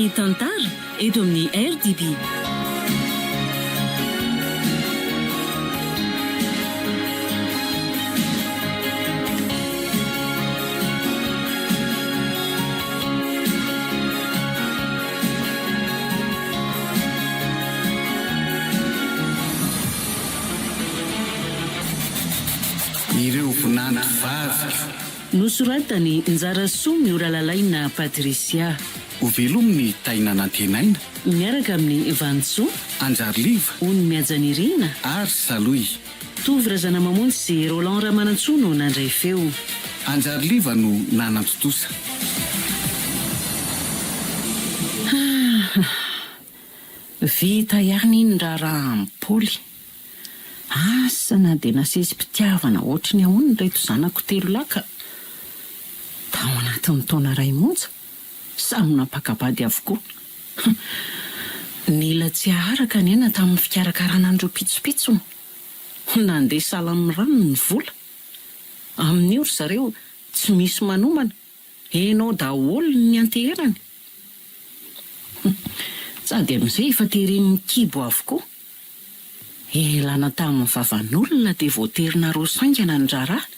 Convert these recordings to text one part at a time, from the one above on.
ny tantara eto amin'ny RDB. Ireo vinanto vaviko. Nosoratan'i Njarasoa Mioralalaina Patricia. Ho velomy ny taina nantenaina. Miaraka amin'i Vanintsoa. Anjariliva. Ony Mihajanirina. Ary Salohy. Tovo Razanamamonjy sy Roland Ramanantsoa no nandray feo. Anjariliva no nanantontosa. Vita ihany iny raharaha amin'i Paoly. Asa na dia nasesi-pitiavana ohatry ny ahoana ireto zanako telolahy ka tao anatin'ny taona iray monja, samy nampaka-bady avokoa. Nila tsy haharaka ny aina tamin'ny fikarakarana an'ireo pitsopitsony. Nandeha sahala amin'ny rano ny vola. Amin'io ry zareo tsy misy manomana. Enao daholo ny nianteherany. Sady amin'izay efa teren'ny kibo avokoa. Elana tamin'ny vavan'olona dia voatery naroso haingana ny raharaha.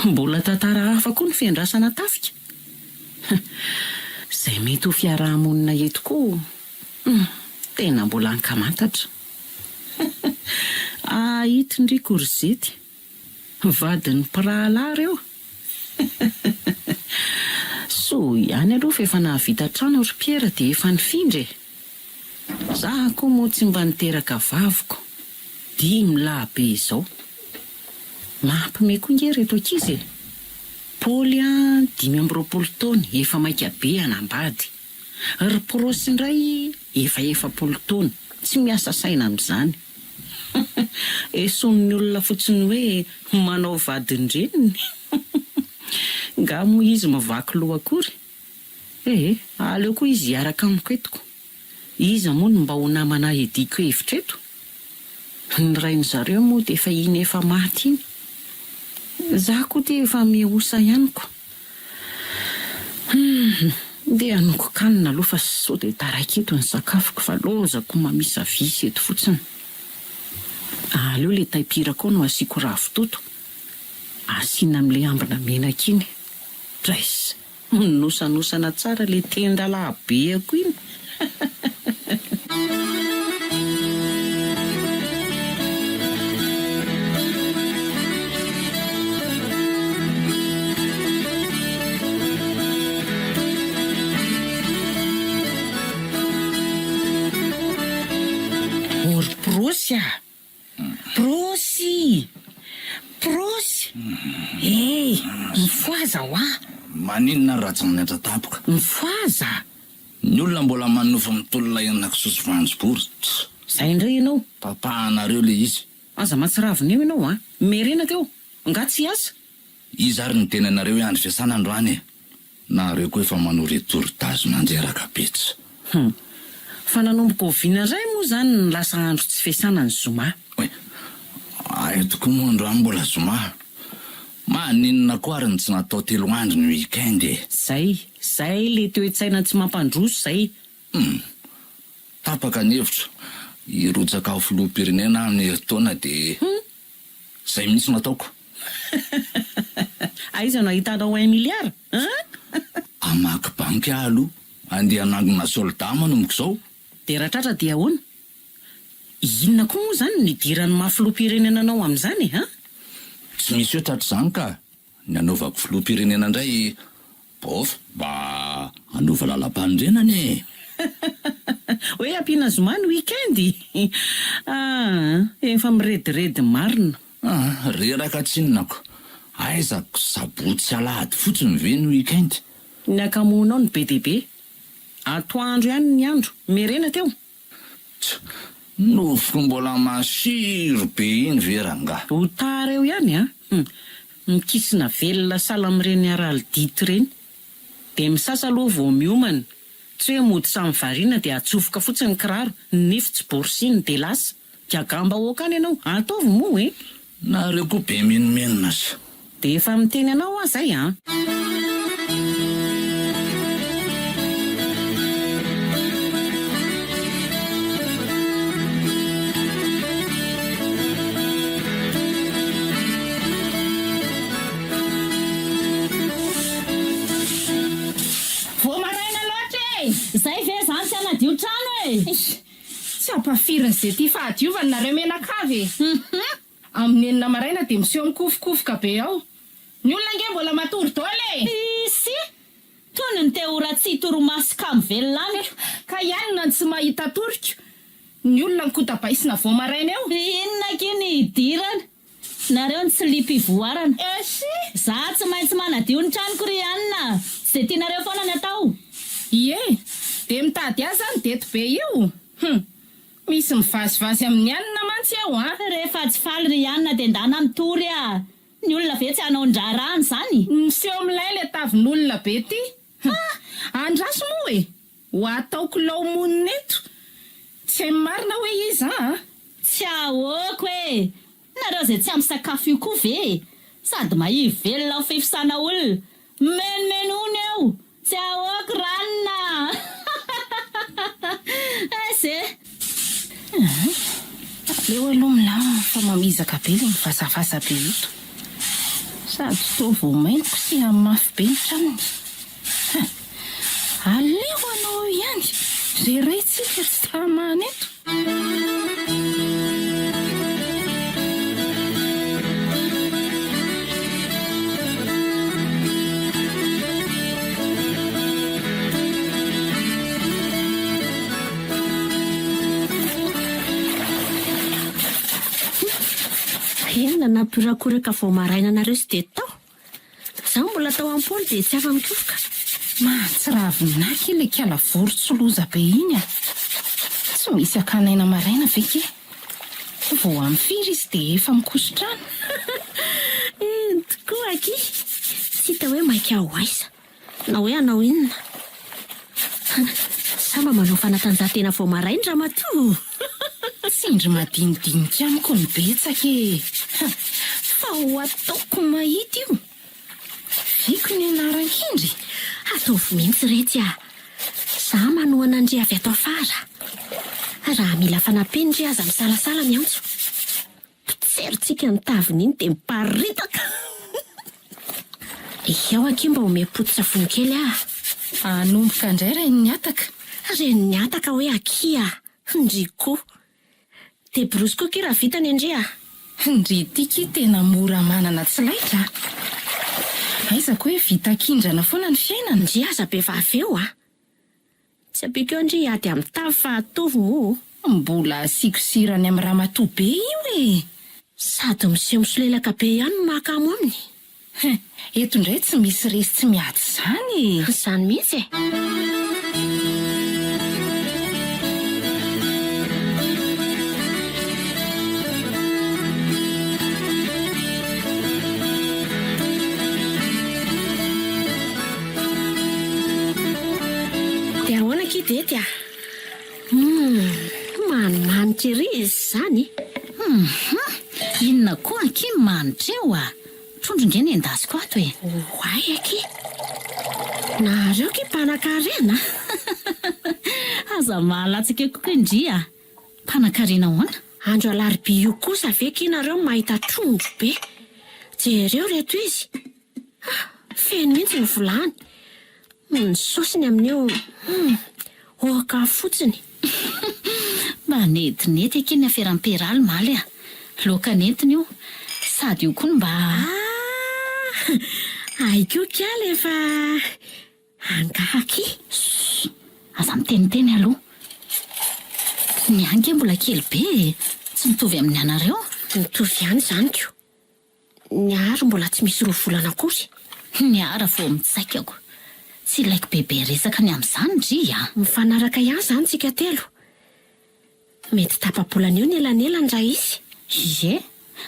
Mbola tantara hafa koa ny fiandrasana tafika. Izay mety ho fiaraha-monina eto koa tena mbola ankamantatra. Ahitry ndry korzety. Vadin'ny mpirahalahy ireo? Soa ihany aloha fa efa nahavita trano ry Pierre dia efa nifindra e! Za koa moa tsy mba niteraka vaviko, dimy lahy be izao. Mampime koa nge ireto ankizy e! Paoly an 25 taona efa maika be hanambady. Ry Prosy indray efa 40 taona, tsy miasa saina amin'izany. Esonin'ny olona fotsiny hoe manao vadin-dreniny. Nga moa izy mivaky loha akory? Ee, aleo koa izy hiaraka amiko eto ko. Iza moa no mba ho namana hiadiako hevitra eto? Ny rain-dry zareo moa dia efa iny efa maty iny. Za koa ty efa mihosa ihany ko. Humm, ndeha hanongon-kanina aloha fa sao dia taraiky eto ny sakafoko fa lozako mamisavisa eto fotsiny. Aleo le taim-pirako ao no asiako ravitoto, asiana amin'ilay ambina menaka iny. Draiss! Minosanosana tsara le tenda lahy beako iny. Ô ry Prosy a! Prosy! Prosy! Hey! Mifohaza hoa! Maninona raha tsy manaitra tampoka? Mifohaza! Ny olona mbola manonofy mitolona henakisoa sy voanjobory. Tss! Zay indray ianao! Tapahanareo le izy. Aza mahatsiravina eo ianao an! Miherena teo! Nga tsy hiasa? Iza ary no teny anareo hoe andro fiasana androany e? Nareo koa efa manao retour d'âge mandreraka be tsy. Hum. Fa nanomboka oviana indray moa izany no lasa andro tsy fiasana ny zoma? Oay. Hay tokoa moa androany mbola zoma. Maninona koa ary no tsy natao telo andro ny week-end e? Zay, zay le toe-tsaina tsy mampandroso zay. Hum. Tapaka ny hevitro. Hirotsaka ho filoham-pirenena aho amin'ny herintaona dia. Hum. Zay mihitsy no ataoko. Aiza no ahitanao un milliard hein? Hamaky banky aho aloha, andeha hanangona soldat manomboka izao. Dia raha tratra dia ahoana? Inona koa moa izany no idiran'ny maha filoham-pirenena anao amin'izany e hein? Tsy misy hoe tratr'izany ka! Ny hanaovako filoham-pirenena indray Bof, mba hanova lalam-panorenana e! Hoe ampiana zoma ny week-end? Aa, efa mirediredy marina. Aa, reraka tsinona ko! Aiza ko sabotsy sy alahady fotsiny ve ny week-end? Ny hakamoanao no be dia be. Atoandro ihany ny andro. Miherena teo. Tsa, nofiko mbola masiro be iny ve rangaha? Ho tara eo ihany an! Hum! Mikisina velona sahala amin'ireny araldite ireny. Dia misasa aloha vao miomana. Tsy hoe mody samy variana dia atsofoka fotsiny ny kiraro, ny nify tsy borosina dia lasa. Gagam-bahoaka any ianao. Ataovy moa e! Nareo koa be menomenona sa. Dia efa miteny anao aho zay an! e! Tsy ampafirin'izay tia fahadiovana nareo mianakavy e! Amin'ny enina maraina dia miseho mikofokofoka be ao. Ny olona ange mbola matory daholo e! Hisy! Tony ny te ho ratsy torimaso kamo velona amiko. Ka ianona no tsy mahita toriko? Ny olona mikotabaisina vao maraina eo. Inona akia ny hidirana? Nareo no tsy liam-pivoarana. Esy! Za tsy maintsy manadio ny tranoko ry anona a! Tsy dia tianareo foana ny atao. Ie! Dia mitady ahy zany deto be io? Hum! Misy mivazivazy amin'ny anona mantsy eo an! Rehefa tsy faly ry anona dia ndana mitory a! Ny olona ve tsy hanao ny raharahany izany? Miseho milay le tavin'olona be ty! Hum! Andraso moa e! Ho ataoko lao monina eto! Tsy hay marina hoe iza an! Tsy ahoako e! Nareo izay tsy ampy sakafo io koa ve e! Sady mahia velona ho fifisana olona! Mimenomenoana eo! Tsy ahoako ranona a! Aiza e! Aleo aloha milamina fa mamizaka be ilay mivazavaza be eto. Sady toa vao mainka kosehany mafy be ny tranony. Hein! Aleo hanao eo ihany! Izay raintsika tsy tamana eto. Inona nampiorakoraka vao maraina anareo sy dia tao? Izaho mbola tao am-pony dia tsy afa-mikofoka. Mahatsiravina aky ilay kiala vorontsiloza be iny a! Tsy misy hakana aina maraina ve ke? Vao amin'ny firy izy dia efa mikoso-trano? Eny tokoa aky! Tsy hita hoe maika ho aiza na hoe hanao inona. Sa mba manao fanatanjahantena vao maraina ramatoa? Tsindry madinidinika amiko ny betsaka e! Fa ho ataoko mahita io! Viko ny anaran-kendry! Ataovy mihitsy retsy a! Za manohana an-dry avy ato afara. Raha mila fanampiana ndry aza misalasala miantso. Potserintsika ny taviny iny dia miparitaka! Eo akia mba omeo poti-tsavony kely aho. Hanomboka indray Reniniataka. Reniniataka hoe akia! Ndry koa. Dia borosy koa akia raha vita ny an-dry a! Ndry ity kia tena mora manana tsy laitra a! Aiza koa hoe vita kindrana foana ny fiainana? Ndry aza be vava eo a! Tsy ampiako eo ndry hiady amin'ny tavy fa ataovy moa o! Mbola asiako sira any amin'ny ramatoa be io e! Sady miseho misolelaka be ihany no mahakamo aminy. Hein! Eto indray tsy misy resy tsy miady izany e! Izany mihitsy e! Dia ahoana akia Dety a? Humm, manimanitra ery izy izany. Humm, inona koa akia ny manitra eo a? Trondro nge nendasiko ato e. Oay akia! Nareo akia mpanakarena a! Aza mahalatsaka eo kokoa ndry a! Mpanakarena ahoana? Andro alarobia io kosa ve akia nareo mahita trondro be? Jereo reto izy! Ah! Feno mihitsy ny vilany! Ny saosiny amin'io hum! Oka fotsiny! Mba netinety akia ny aferan'i Peraly omaly a! Laoka nentiny io! Sady io koa no mba. Ah! Hay koa kiala efa angaha akia! Ssss! Aza miteniteny aloha! Ny ahy ange mbola kely be e! Tsy mitovy amin'ny anareo! Mitovy ihany izany ko! Ny ahy ary mbola tsy misy roa volana akory. Ny ahy raha vao mitsaikako. Tsy ilaiko bebe resaka ny amin'izany ndry a! Mifanaraka ihany izany tsika telo. Mety tapa-bolana eo ny elanelany raha hisy. Ie,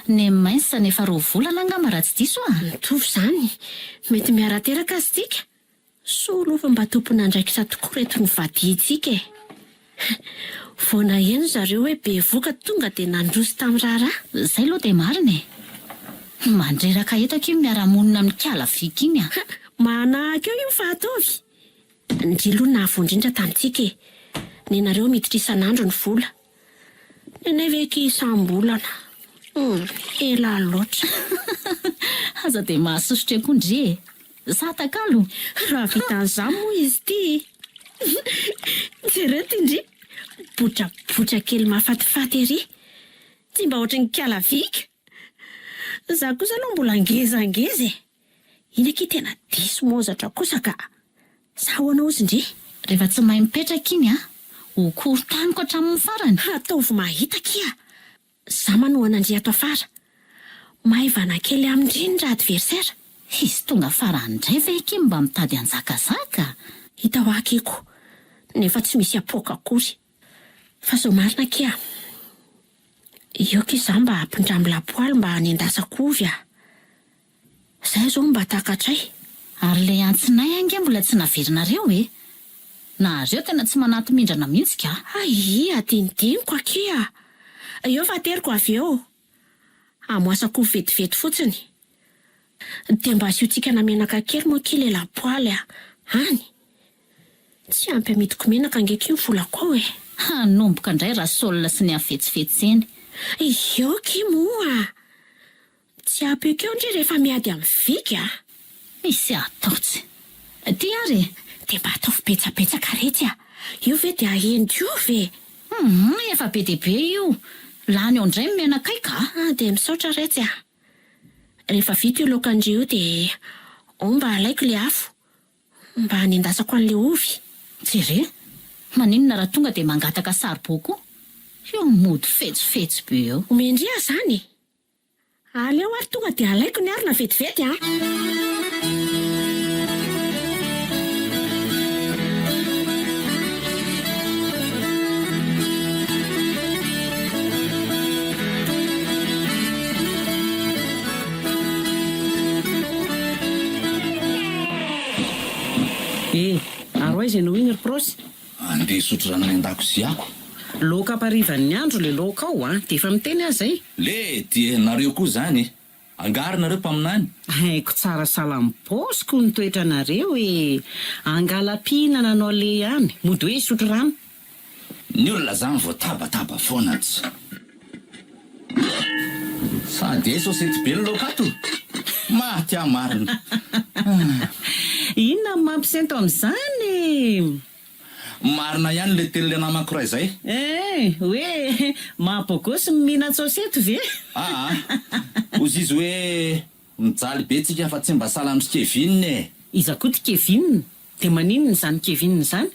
ny mince efa roa volana angamba raha tsy diso a! Mitovy izany. Mety miara-teraka aza tsika. Soa aloha fa mba tompon'andraikitra tokoa reto novadiantsika e! Vao naheno zareo hoe bevoka tonga dia nandroso tamin'ny raharaha. Zay aloha dia marina e! Mandreraka eto akia ny miara-monina amin'i kala Viky iny a! Manahaka eo io fa ataovy! Ndry aloha nahavoa indrindra tamintsika e! Nenareo miditra isan'andro ny vola. Nenay ve akia isam-bolana? Hum, ela loatra. Aza dia mahasosotra eo koa ndry e! Za takalo? Raha vitan'izany moa izy ity e! Jereo ity ndry! Botrabotra kely mahafatifaty ery. Tsy mba ohatry ny kala vika. Za kosa aloha mbola ngezangeza e. Iny akia tena diso maozatra kosa ka. Sa ahoana ozy ndry? Rehefa tsy mahay mipetraka iny an, ho korontaniko hatramin'ny farany. Ataovy mahita akia. Za manohana an-dry ato afara. Maivana kely amin-dry ny ra-adversaire. Hisy tonga farany indray ve akia mba mitady hanjakazaka? Hita hoa akiko, nefa tsy misy apoaka akory. Fa zao marina akia, eo akia za mba ampindramo lapoaly mba hanendasako ovy a! Zay zao mba takatray. Ary ilay antsinay ange mbola tsy naverinareo e! Nareo tena tsy manaty-mindrana mihitsy ka! Hay, adinodinoko akia! Eo fa ateriko avy eo. Amoasako vetivety fotsiny. Dia mba asiontsikana menaka kely moa akia ilay lapoaly a! Any! Tsy ampy amidiko menaka ange akia ny volako ao e! Hanomboka indray Rasaolina sy ny hafetsifetseny. Eo akia moa! Tsy ampy ekeo ndry rehefa miady amin'ny viky a! Misy atao tsy. Ty ary e! Dia mba ataovy betsabetsaka retsy a! Io ve dia aheno diovy e! Humm efa be dia be io! Lany eo indray ny menakay ka! Ah dia misaotra retsy a! Rehefa vita io laokan-dry io dia ao mba alaiko le afo mba hanendasako an'le ovy. Jereo! Maninona raha tonga dia mangataka saribao koa? Io mody fetsifetsy be eo. Omen-dry aho izany e! Aleo ary tonga dia alaiko ny arina vetivety a! Eh! Ary ho aiza ianao iny ry Prosy? Andeha hisotro rano any an-dakoziako. Laoka amparivan'ny andro le laoka ao an! Dia efa miteny aho izay. Le dia nareo koa zany e! Angaha ary nareo mpaminany? Haiko tsara salam-paosiko ny toetranareo e! Angala-pihinana anao le ihany, mody hoe hisotro rano. Ny olona zany vao tabataba foana tsy. Sady hay sosety be ny laoka ato! Maty aho marina! Inona no mampisento amin'izany e? Marina ihany le tenin'ilay namako iray zay. Eh! Hoe maha-bogosy ny mihinan-tsosety ve? Aa! Hozy izy hoe mijaly be tsika fa tsy mba sahala amin-dry Kevin e! Iza koa ty Kevin? Dia maninona izany Kevin izany?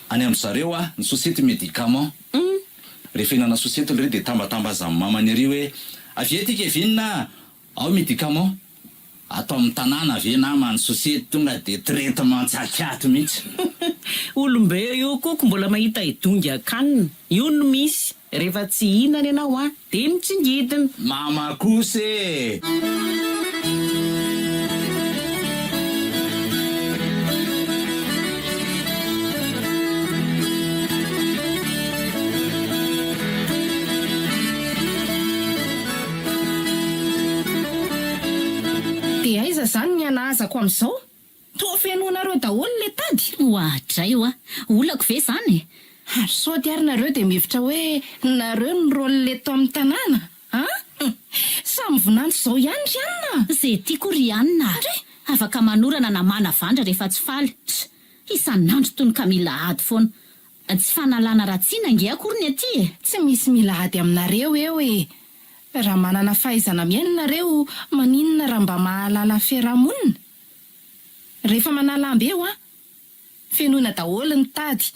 Any amin-dry zareo ah, ny sosety médicament. Rehefa hihinana sosety lery dia tambatambazan'ny mamany ery hoe avia ety Kevin ah! Ao médicament. Ato amin'ny tanàna ve nama ny sosety tonga dia traitement tsy akiato mihitsy. Olombe io koko mbola mahita hidongy akanina. Io no misy, rehefa tsy hihinana ianao an, dia mitsingidina. Mama kosa e! Dia aiza izany ny hanahazako amin'izao? Toa fenoinareo daholo ilay tady? Oadray oa! Olako ve izany e? Ary sao dia ary nareo dia mihevitra hoe nareo no rôle eto amin'ny tanàna an? Samy vinanto izao ihany ry anona a! Ze tiako ry anona a! Afaka manorana na manavandra rehefa tsy faly. Tch! Isan'andro toy ny ka mila ady foana. Tsy fanalana ratsiana ange akory ny aty e! Tsy misy mila ady aminareo eo e! Raha manana fahaizana mihaino nareo maninona raha mba mahalala fiaraha-monina? Rehefa manala amby eo an! Fenoina daholo ny tady!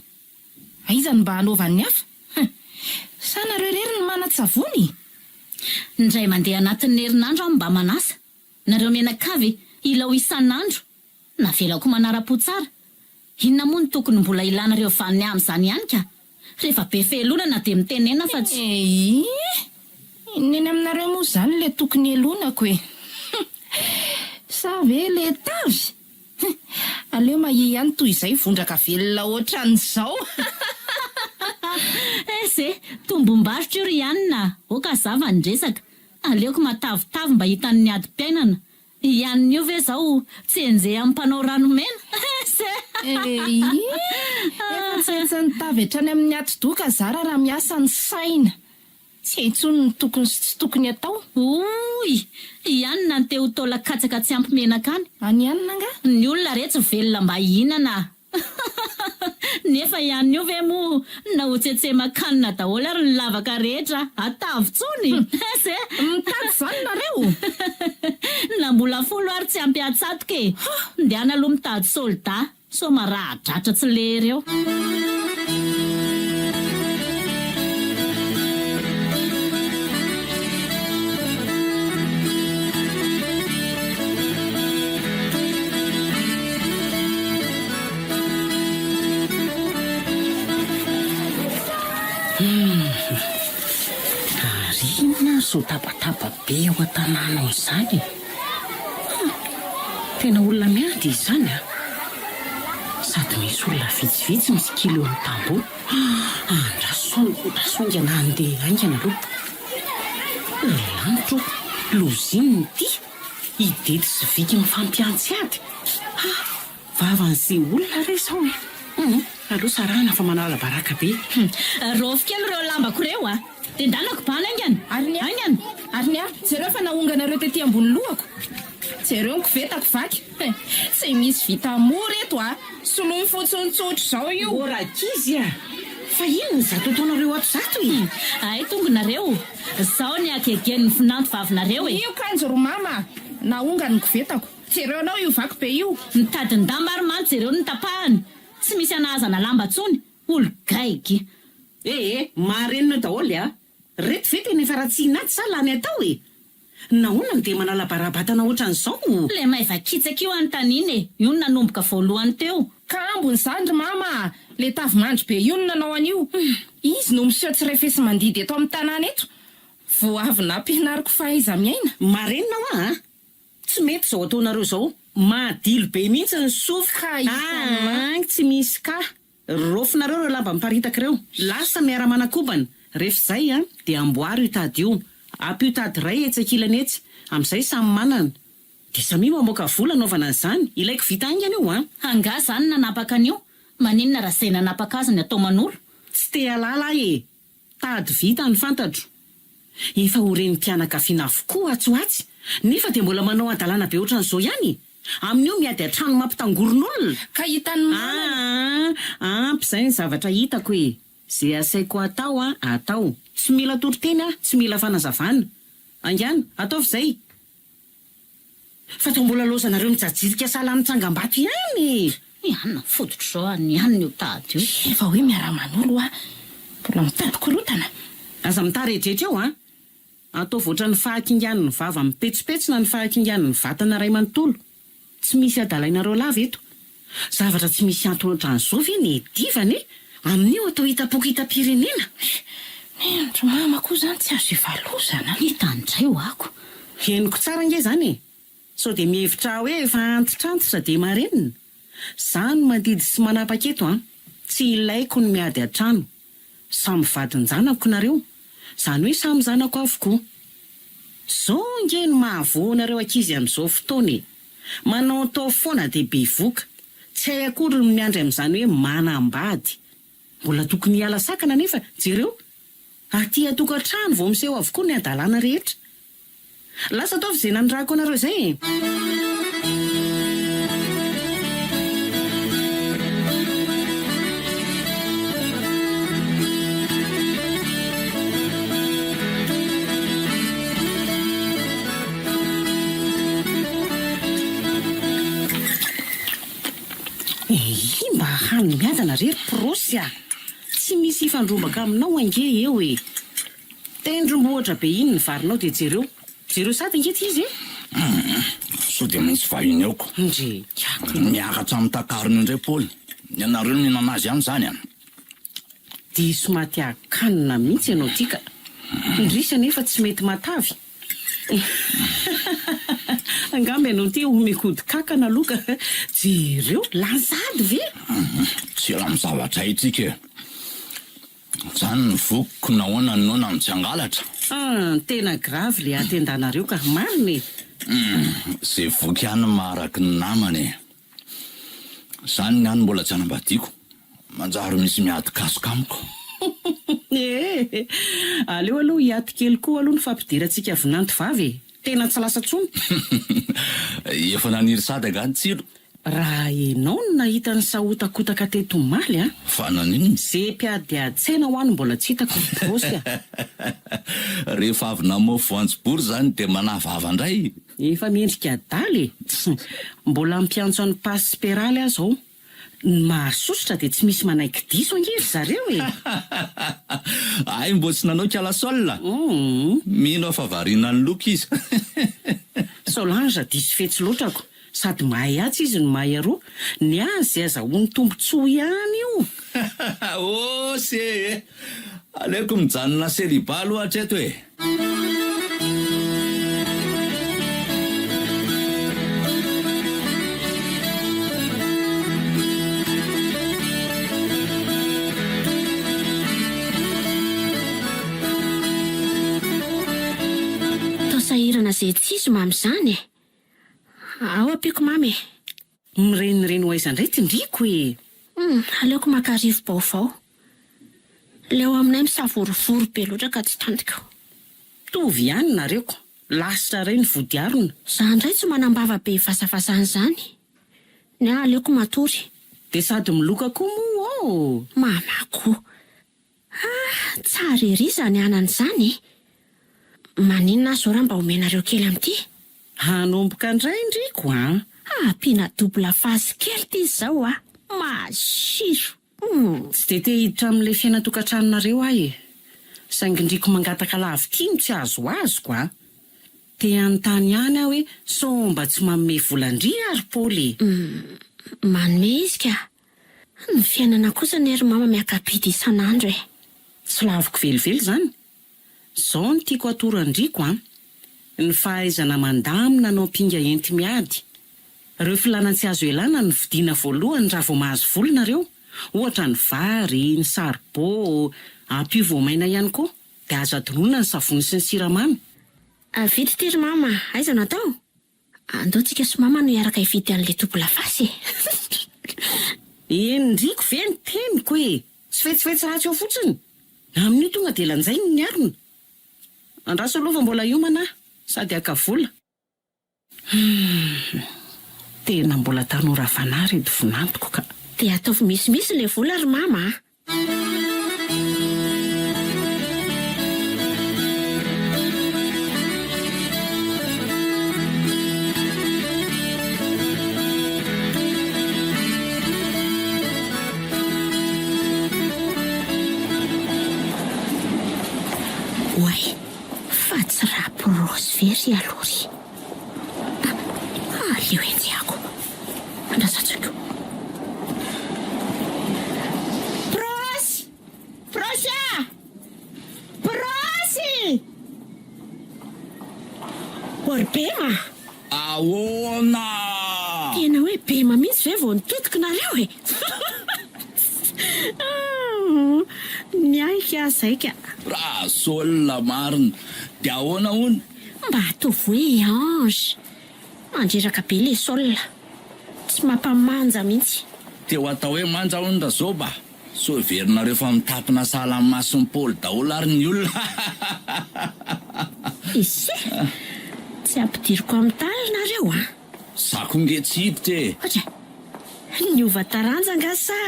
Aiza no mba hanaovan'ny hafa? Hum! Sa nareo irery no manan-tsavony? Indray mandeha anatin'ny herinandro aho mba manasa. Nareo mianakavy ilao isan'andro. Navelako manara-po tsara. Inona moa no tokony mbola ilanareo vaniny amin'izany ihany ka? Rehefa be fehelonana dia mitenena fa tsy. Eii! Inona eny aminareo moa izany ilay tokony helonako e? Hum! Sa ve ilay tavy? Hum! Aleo mahia ihany toy izay vondraka velona ohatran'izao! Es e! Tombom-barotra io ry Anna a! Ok hazava ny resaka. Aleoko matavitavy mba hitan'ny adim-piainana. I anona io ve zao tsy enjehan'ny mpanao ranomena eh! Eii! Efa tsy haintsin'ny tavy hatrany amin'ny atidoha ka zara raha miasa ny saina. Tsy hay intsony ny tokony sy tsy tokony atao. Ouy! I anona no te ho taolan-katsaka tsy ampy menaka any. Any anona angaha? Ny olona re tsy velona mba hihinana. Nefa ihany io ve moa na ho tsetsema-kanina daholo ary ny lavaka rehetra atavy tsony? Ese! Mitady izany nareo? Na mbola folo ary tsy ampy hatsatoka e! Ndehana aloha mitady soldat sao maraha-dratra tsy lery eo. Humm. Ary inona ary izao tabataba be ao an-tanàna ao izany e? Hum. Tena olona miady izany an! Sady misy olona vitsivitsy mitsikilo eo amin'ny tamboho. Andraso, andraso haingana handeha haingana aloha. Ry lanitra ô! Loza inona ity? I Dety sy Viky mifampihantsy ady? Ha! Vavan'izay olona re izao e! Hum! Aleo sarahana fa manala baraka be. Hum! Raofy kely ireo lambako ireo a! Dia ndanako bana haingana! Ary ny ahy? Haingana! Ary ny ahy? Jereo fa naonganareo tety ambony lohako! Jereo ny kovetako vaky! He! Tsy misy vita mora eto a! Soloy fotsiny tsotra izao io! Ô rankizy a! Fa inona izato ataonareo ato izato e? Hum! Hay tonga nareo! Zao ny hagegen'ny vinanto vavinareo e! Io kanjo ry mama a! Naongany ny kovetako! Jereo anao io vaky be io! Ny tadin-damba ary mantsy jereo ny tapahany! Tsy misy anahazana lamba tsony! Olo gaigy! Eh eh! Marenina daholo a! Reto ve tena efa ratsiana aty sa lany atao e? Nahoana no dia manala bara-batana ohatran'izao? Le maivakitsaka io anontaniana e! Io no nanomboka voalohany teo. Ka ambony izany ry mama a! Le tavimandry be io no nanao an'io. Izy no miseho tsy refesi-mandidy eto amin'ny tanàna eto. Vao avy nampianariko fahaiza-miaina. Marenina hoa a! Tsy mety izao ataonareo izao. Madilo be mihitsy ny sofiko. Ka hitan'i ma. Aany tsy misy ka. Raofinareo ireo lamba miparitaka ireo. Lasa miara-manakobana. Rehefa izay an, dia amboaro io tady io. Ampio tady iray etsy ankilany etsy. Amin'izay samy manana. Dia samia mamoaka vola anaovana an'izany. Ilaiko vita haingana io an. Angaha zany nanapaka an'io? Maninona raha zay nanapaka azy ny atao manolo? Tsy te halala aho e! Tady vita ny fantatro. Efa ho renim-pianakaviana avokoa atsy ho atsy, nefa dia mbola manao hadalana be ohatran'izao ihany? Amin'io miady an-trano mampitangoron'olona? Ka hitan'ny manana. Aa, ampy izay ny zavatra hitako e! Ze asaiko atao an, atao. Tsy mila toriteny aho, tsy mila fanazavana. Aingàna, ataovy izay! Fa toa mbola laozanareo mijajirika sahala amin'ny tsangambato ihany e! Ny anona fototro zao a, ny anona io tady io. Efa hoe miara-manolo hoa, mbola mitady korotana. Aza mitaredretra eo an! Ataovy ohatran'ny fahakingan'ny vava mipetsopetsona ny fahakingan'ny vatana iray manontolo. Tsy misy adalainareo lava eto. Zavatra tsy misy antony ohatran'izao ve ny edivana e! Amin'io atao hitam-poko hitam-pirenena? Nendry mama koa zany tsy azo ivalozana. Hita ndray ho'ako. Henoko tsara ange izany e! Sao dia mihevitra aho hoe efa antitrantitra dia marenina? Za no mandidy sy manapaka eto an! Tsy ilaiko ny miady an-trano. Samy vadin-janako nareo, izany hoe samy zanako avokoa. Zao ange no mahavoa anareo ankizy amin'izao fotoana e! Manaotao foana dia bevoka. Tsy hay akory ny miandry amin'izany hoe manambady. Mbola tokony hiala sakana anefa, jereo! Aty an-tokantrano vao miseho avokoa ny hadalana rehetra. Lasa ataovy izay nanirahako anareo izay e! Eii mba hano miadana re ry prosy a! Tsy misy hifandrombaka aminao ange eo e! Tendrombohitra be iny ny varinao dia jereo, jereo sady ange ty izy e! Humm, sao dia misy vahiny ao ko. Ndry, kiako iny. Miakatra amin'ny takarina eo indray Paoly, ny anareo no mihinana azy ihany izany an! Diso maty akanina mihitsy ianao ty ka! Indrisy anefa tsy mety matavy. Angamba ianao ity omeko ody kakana aloha ka! Jereo, lany sahady ve? Humm, tsy ela amin'ny zavatra haintsika e! Zany ny vokiko nahoana ny noana no tsy hangalatra? Hum, tena grave le hatendanareo ka, marina e! Hum, ze voky ihany maharaky ny namany e! Zany ny any mbola tsy hanambadiako, manjary misy miady kasoka amiko. Ee, aleo aloha hiato kely koa aloha ny fampidirantsika vinanto vavy e! Tena tsy lasa tsony. Efa naniry sady angaha ny tsilo? Raha enao no nahita ny sahotakotaka teto omaly a! Fa naninona? Ze mpiadiady tsena hoa no mbola tsy hitako ry Brosy a! Rehefa avy namofy voanjobory izany dia manavava indray? Efa miendrika adala e! Mbola mpiantso an'i Pasy sy Peraly aho izao. Ny mahasosotra dia tsy misy manaiky diso ange ry zareo e! Hay mbo tsy nanao kialasol? Mino aho fa variana niloko izy. Solange diso fetsy loatra ko! Sady mahay atsy izy no mahay aroa. Ny azy izay azahoany tombotsoa ihany io. Ose e! Aleoko mijanona celibat aloha hatreto e! Toa sahirana izay tsy izy mamy izany e! Ao ampiako mamy e! Mirenireny ho aiza indray ty ndriko e! Hum, aleoko maka rivo-baovao. Ilay ao aminay misavorovoro be loatra ka tsy tantiko. Mitovy ihany nareo ko! Lasitra iray ny vody harona. Za indray tsy manam-bava be vazavazana izany. Ny ahy aleoko matory. Dia sady miloka koa moa ô! Mama ko! Ah, tsara ery izany anana izany e! Maninona aho izao raha mba omenareo kely amin'ity? Hanomboka indray ndriko an! Ampiana double face kely ity izao a! Masiro! Humm! Tsy dia te hiditra amin'ilay fiainan-tokantranonareo aho e! Saingy ndriko mangataka lavo ity no tsy azoazoko a! Te hanontany ihany aho hoe sao mba tsy manome vola ndry ary Paoly e? Humm! Manome izy ka! Ny fiainana kosa anie ry mama miaka-bidy isan'andro e! Tsy laviko velively izany. Izao no tiako atoro an-dRiko an! Ny fahaizana mandamina no ampinga enti-miady. Ireo filàna tsy azo ialana no vidiana voalohany raha vao mahazo vola nareo, ohatra ny vary, ny saribô, ampio voamaina ihany koa, dia azo adinoina ny savony sy ny siramamy. Vita ity ry mama, aiza no atao? Andao tsika sy mama no hiaraka hividy an'le double face e! Henondriko ve ny teniko e! Tsy fetsifetsy ratsy eo fotsiny! Amin'io tonga dia lanjainy ny harona! Andraso aloha fa mbola hiomana aho sady haka vola. Humm! Tena mbola tanora fanahy reto vinantoko ka! Dia ataovy misimisy le vola ry mama a! Oay, fa tsy raprosy ve ry aloha ry? Aleo enjehako. Andrasantsoiko. Prosy! Prosy ah! Prosy! O ry Bema! Ahoana? Tena hoe Bema mihitsy ve vao nitodika nareo e? Miaiky aho zay ka. Rasoolina marina. Dia ahoana hono? Mba ataovy hoe ange. Mandreraka be le sol. Tsy mampamanja mihitsy. Te ho atao hoe manja hono Razoba? Sao heverinareo fa mitapina sahala amin'ny mason'i Paoly daholo ary ny olona hahahahaha. Ise! Tsy ampidiriko amin'ny taly nareo an! Za ko nge tsy hiditra e! Ohatra? Niova taranja nga sa?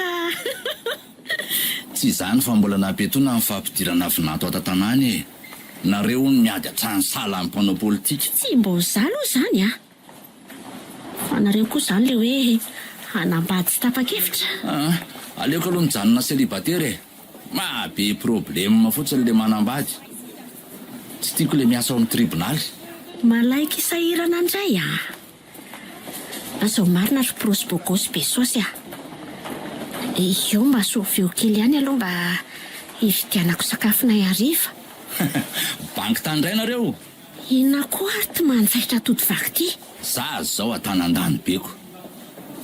Tsy izany fa mbola nampiatoana ny fampidirana vinanto ato an-tanàna e! Nareo hono miady hatrany sahala amin'ny mpanao politika. Tsy mbô za aloha izany a! Fa nareo koa izany le hoe hanambady tsy tapa-kevitra? Aa, aleoko aloha mijanona célibataire e! Maha be problème fotsiny le manambady. Tsy tiako le miasa ao amin'ny tribonaly. Malaika hisahirana indray a! Lazao marina ry prosy bogosy be saosy a! Eo mba sauveo kely ihany aloha mba hividianako sakafonay hariva. Banky tany indray nareo? Inona koa ary ty manjaitra atody vaky ty? Za zao atanandany beko.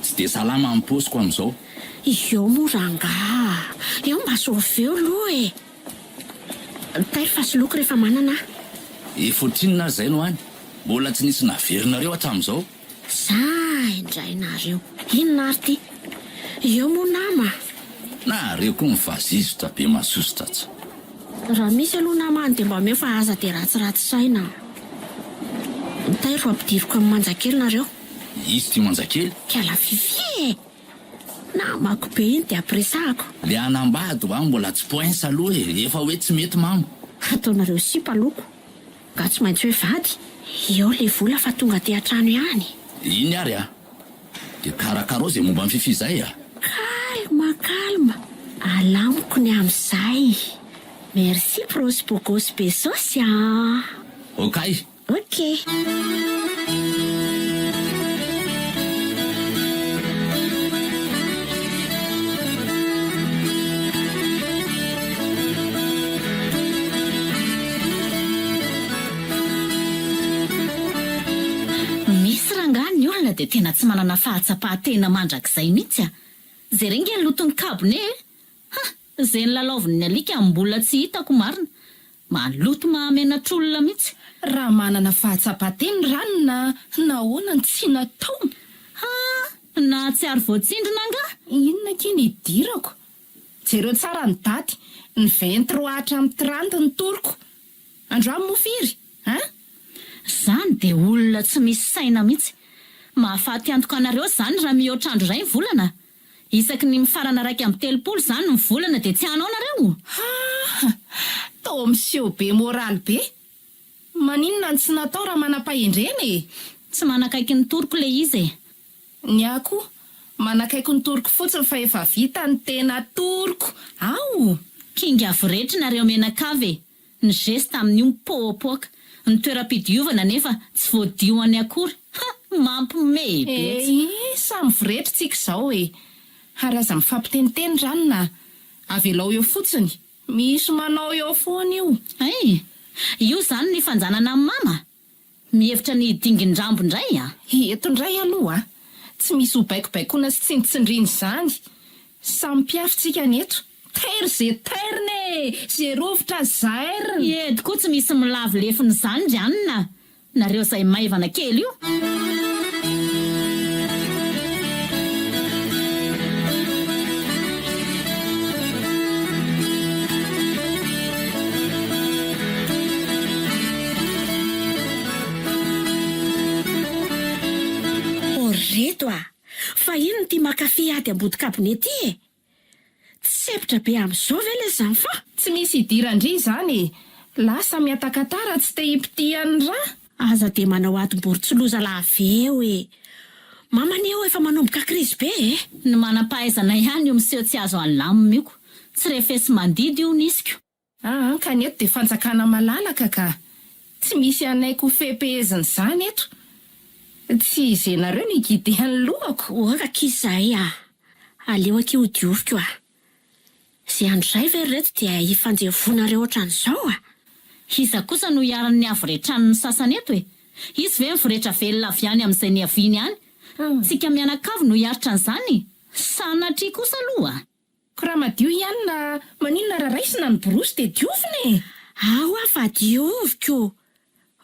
Tsy dia salama ny paosiko amin'izao. Eo moa rangaha a! Eo mba sauveo aloha e! Tairo fa soloiko rehefa manana aho. Efa ohatrinona ary izay no any? Mbola tsy nisy naverinareo hatramin'izao. Za indray nareo. Inona ary ty? Eo moa nama a! Nareo koa mivazizotra be masosotra tsa. Raha misy aloha nama any dia mba omeo fa aza dia ratsiratsy saina. Tairo ampidiriko amin'ny manja kely nareo. Izy tia manja kely. Kala Fiffi e! Namako be iny dia ampiresahako. Le hanambady hoa mbola tsy poince aloha e, efa hoe tsy mety mamo. Ataonareo sipa loko. Nga tsy maintsy hoe vady? Eo le vola fa tonga aty an-trano ihany. Iny ary a! Dia karakarao izay momba an'i Fiffi izay a! Calme calme, alamiko ny amin'izay. Merci pros bogos besos a! Okay! Ok. Misy rangahy ny olona dia tena tsy manana fahatsapahan-tena mandrakizay mihitsy a! Jereo nge ny loton'ny kabone e! Ha! Izay nilalaovin'ny alika mbola tsy hitako marina. Maloto mahamenatr'olona mihitsy. Raha manana fahatsapan-tena ranona nahoana no tsy nataony? Ha! Nahatsiaro voatsindrona angaha? Inona akia ny idirako? Jereo tsara ny daty, ny 23 hatramin'ny 30 ny toroko. Androany moa firy? Hein? Zany dia olona tsy misy saina mihitsy. Mahafaty antoka anareo zany raha mihoatra andro iray ny volana? Isaky ny mifarana 31 zany ny volana dia tsy hanao nareo? Ha! Toa miseho be moraly be. Maninona no tsy natao raha manam-pahendrena e? Tsy manakaiky ny toroko le izy e. Ny ahy koa, manakaiky ny toroko fotsiny fa efa vita ny tena toroko ao! Kinga voretry nareo mianakavy e! Ny geste amin'io mipoapoaka, ny toeram-pidiovana anefa tsy voadio any akory, ha! Mampiomehy be tsy. Eii samy voretry tsika izao e! Ary aza mifampiteniteny ranona a! Avelao eo fotsiny, misy manao eo foana io. Hay! Io izany ny fanjanana amin'i mama? Mihevitra ny hidingin-drambo indray a! Eto indray aloha a! Tsy misy ho baikobaikoana sy tsindritsindriana izany! Samy mpiafy tsika ny eto! Tairo ze tairina e! Ze rovitra zairina! Eto koa tsy misy milavo lefona izany ry anona a! Nareo izay maivana kely io! O ry reto a! Fa inona ity mankafy ady ambody kabone ity e? Tsepotra be amin'izao ve les enfants? Tsy misy idiran-dry izany e! Lasa miatakatara tsy te hipitihan'ny ra! Aza dia manao adim-borontsiloza lava eo e! Mama anie eo efa manomboka krizy be e! Ny manam-pahaizana ihany io miseho tsy azo alamina io ko! Tsy refesi-mandidy io nisiko. Aa ka ny eto dia fanjakana malalaka ka! Tsy misy hanaiky ho fehipehezina izany eto! Tsy izenareo ny hi-guider ny lohako! Ora akia izay a! Aleo akia ho dioviko a! Ze andro izay ve ry reto dia hifanjevonareo ohatran'izao a! Iza kosa no hiharan'ny havoretran'ny sasany eto e? Hisy ve mivoretra velona avy any amin'izay niaviany any? Tsika mianakavy no hiaritra an'izany? Sanatria kosa aloha! Ko raha madio i anona maninona raha raisina ny borosy dia diovina e! Ao aho fa dioviko!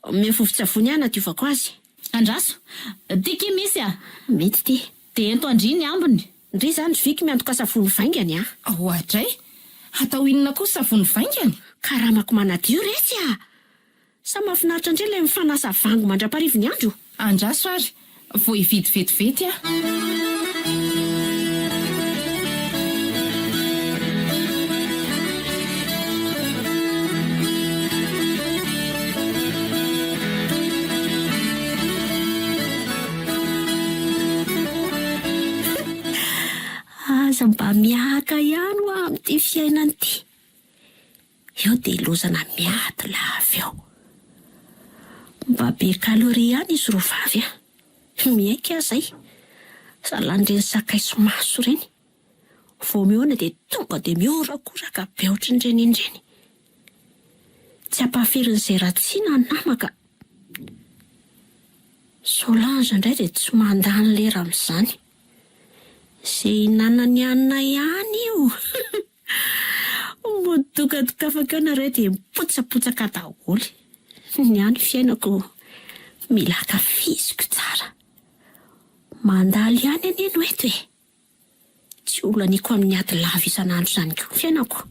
Omeo vovon-tsavony aho hanadiovako azy. Andraso! Ty ki misy a! Mety ty. Dia ento an-dry ny ambiny. Ndry izany ry Viky miantoka savony vaingany a! Oadray! Hatao inona koa savony vaingany? Karamako manadio retsy a! Sa mahafinaritra ndry ilay mifanasa vango mandraparivo ny andro? Andraso ary, vao hividy vetivety aho. Aza mba miahaka ihany hoa amin'ity fiainana ity. Eo dia lozana miady lava eo. Mba be calorie ihany izy roa vavy a! Miaiky aho izay. Sahalan'ireny sakay sy maso ireny. Vao mihaona dia tonga dia mihorakoraka be ohatran'ireny ireny. Tsy ampahafirin'izay ratsiana ny nama ka. Solange indray dia tsy mandany lera amin'izany. Izay ihinanany hanina ihany io. Mody dokadokafako eo nareo dia mipotsapotsaka daholo. Ny ahy ny fiainako mila ankafiziko tsara. Mandalo ihany anie no eto e! Tsy ho laniako amin'ny ady lava isan'andro izany koa ny fiainako.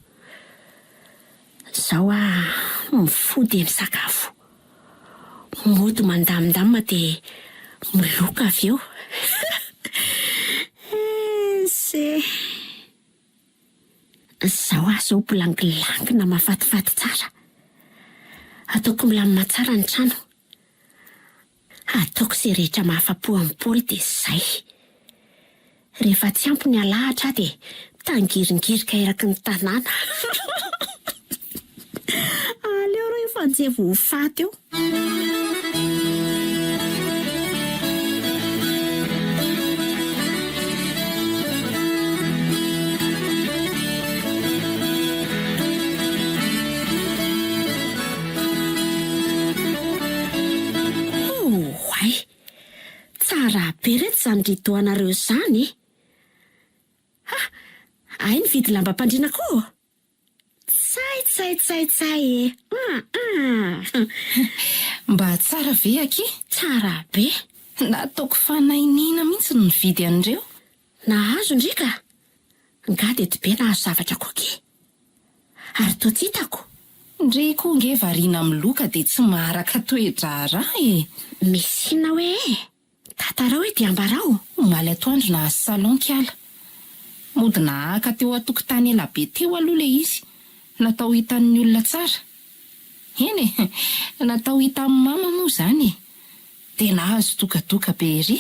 Izao aho mifoha dia misakafo. Mody mandamindamina dia. Miloka avy eo. Ese. Izao aho izao bilangilankina mahafatifaty tsara. Ataoko milamina tsara ny trano. Ataoko izay rehetra mahafa-po an'i Paoly dia izay. Rehefa tsy ampy ny alahatra aho dia mitangiringirika eraky ny tanàna. Aleo reo hifanjevo ho faty eo. Oay! Tsara be reto izany rideau anareo izany e! Ha! Hay nividy lambam-pandriana koa ô! Tsay tsay tsay tsay e! Hum hum! Mba tsara ve akia? Tsara be! Nataoko fanahy-nina mihitsy ny nividy an'ireo. Nahazo ndry ka! Nga dia be nahazo zavatra koa akia! Ary toa tsy hitako. Ndry koa nge variana miloka dia tsy maharaka toe-draharaha e! Misy inona hoe e? Tantarao e dia ambarao! Omaly atoandro nahazo salon kiala. Mody nahaka teo an-tokotany ela be teo aloha ilay izy. Natao hitan'ny olona tsara. Eny e! Natao hitan'i mama moa izany e! Dia nahazo dokadoka be ery.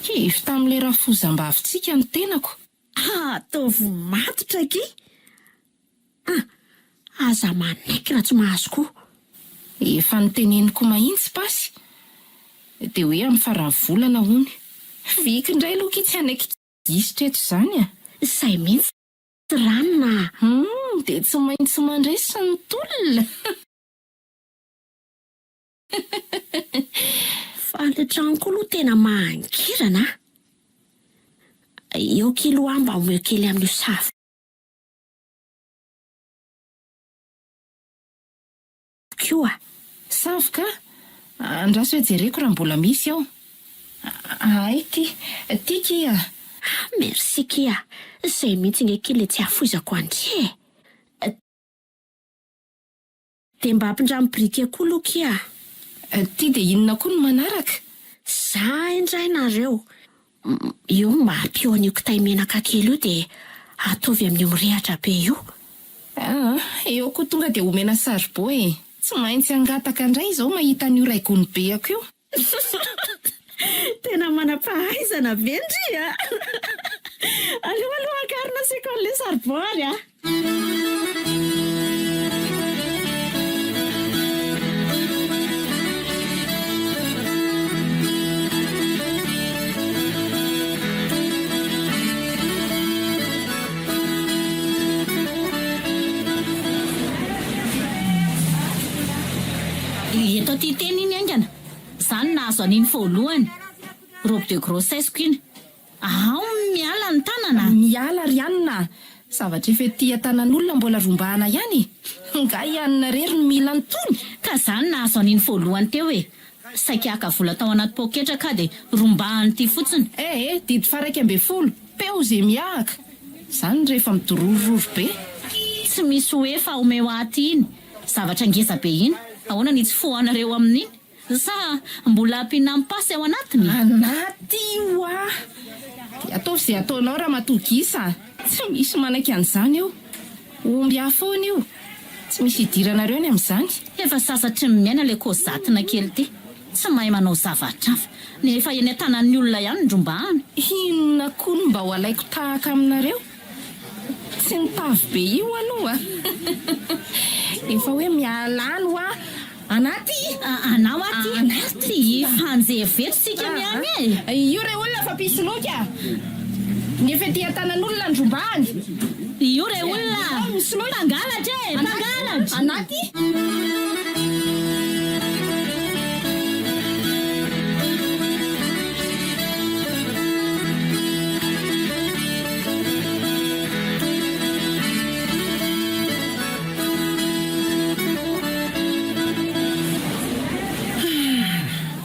Kivy tamin'ilay rafozam-bavintsika ny tenako. Ataovy matotra akia! Ah! Aza manaiky raha tsy mahazo koa. Efa noteneniko mahintsy pasy. Dia hoe amin'ny faran'ny volana hono. Viky indray aloha ki tsy hanaiky gisitra eto izany a! Izay mihitsy ranona a! Hum! Dia tsy maintsy mandresy ny tolona. Fa le trano koa aloha tena mangirana a! Eo kely hoa mba omeo kely amin'io savoka io a! Savoka? Andraso hoe jereko raha mbola misy ao. Hay ty, ty kia! Ah merci kia! Zay mihitsy nge kia le tsy ahafoizako an-dry e! Dia mba ampindramo briquet koa aloha kia a! Ty dia inona koa no manaraka? Za indray nareo! Io mampio an'io kitay menaka kely io dia ataovy amin'io mirehatra be io. Aa, eo koa tonga dia omena saribô e! Tsy maintsy hangataka indray izao mahita an'io ray gony beako io. Tena manam-pahaizana be ndry a! Aleo aloha akarina asiako an'ilay saribô ary a! Eto aty teny iny haingana. Za no nahazo an'iny voalohany. Robe de grossesse-ko iny. Ao miala ny tanana. Miala ry anona a! Zavatra efa ety an-tanan'olona mbola rombahana ihany e! Nga i anona irery no mila an'itony? Ka za no nahazo an'iny voalohany teo e! Saika haka vola tao anaty poketra ka dia rombahan'ity fotsiny. Eh eh, didy faha 11, peo ze mihahaka! Zany rehefa midororororo be. Tsy misy hoe fa omeo ahy aty iny zavatra ngeza be iny, ahoana ny hitsofohanareo amin'iny? Sa mbola ampiana pasy ao anatiny? Anaty hoa! Dia ataovy izay ataonao ramatoa gisa a! Tsy misy manaiky an'izany eo. Omby ahy foana io. Tsy misy idiranareo ny amin'izany. Efa sasatry ny miaina ilay kozatina kely ity. Tsy mahay manao zavatra hafa. Ny efa eny an-tanan'ny olona ihany no rombahana. Inona koa no mba ho alaiko tahaka aminareo? Tsy ny tavy be io aloha. Efa hoe miala any hoa anaty. Anao aty. Anaty. Hifanjevo eto tsika miany e. Io re olona fa mpisoloky a. Ny efa ety an-tanan'olona no rombahany. Io re olona. Mpangalatra e! Mpangalatra. Anaty.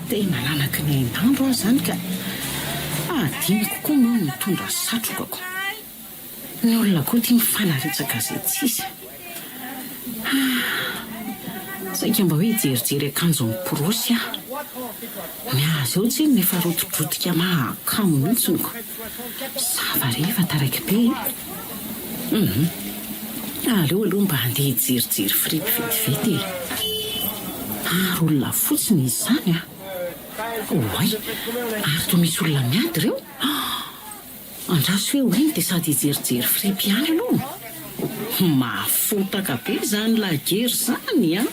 Tena lanaky ny hainandro aho izany ka. Adinoko koa moa ny mitondra satrokako. Ny olona koa tia mifanaretsaka izay tsisy. Ah! Saika mba hoe hijerijery akanjo miporosy aho. Ny azy eo tsinona efa rotidrotika mahakamo mihitsiny ko. Sava re efa taraiky be e. Hum. Aleo aloha mba handeha hijerijery fripy vetivety e. Ary olona fotsiny izy izany an. Oay, ary toa misy olona miady ireo? Andraso hoe ho eny dia sady hijerijery fripy ihany aloha. Mahafotaka be izany lagery izany an!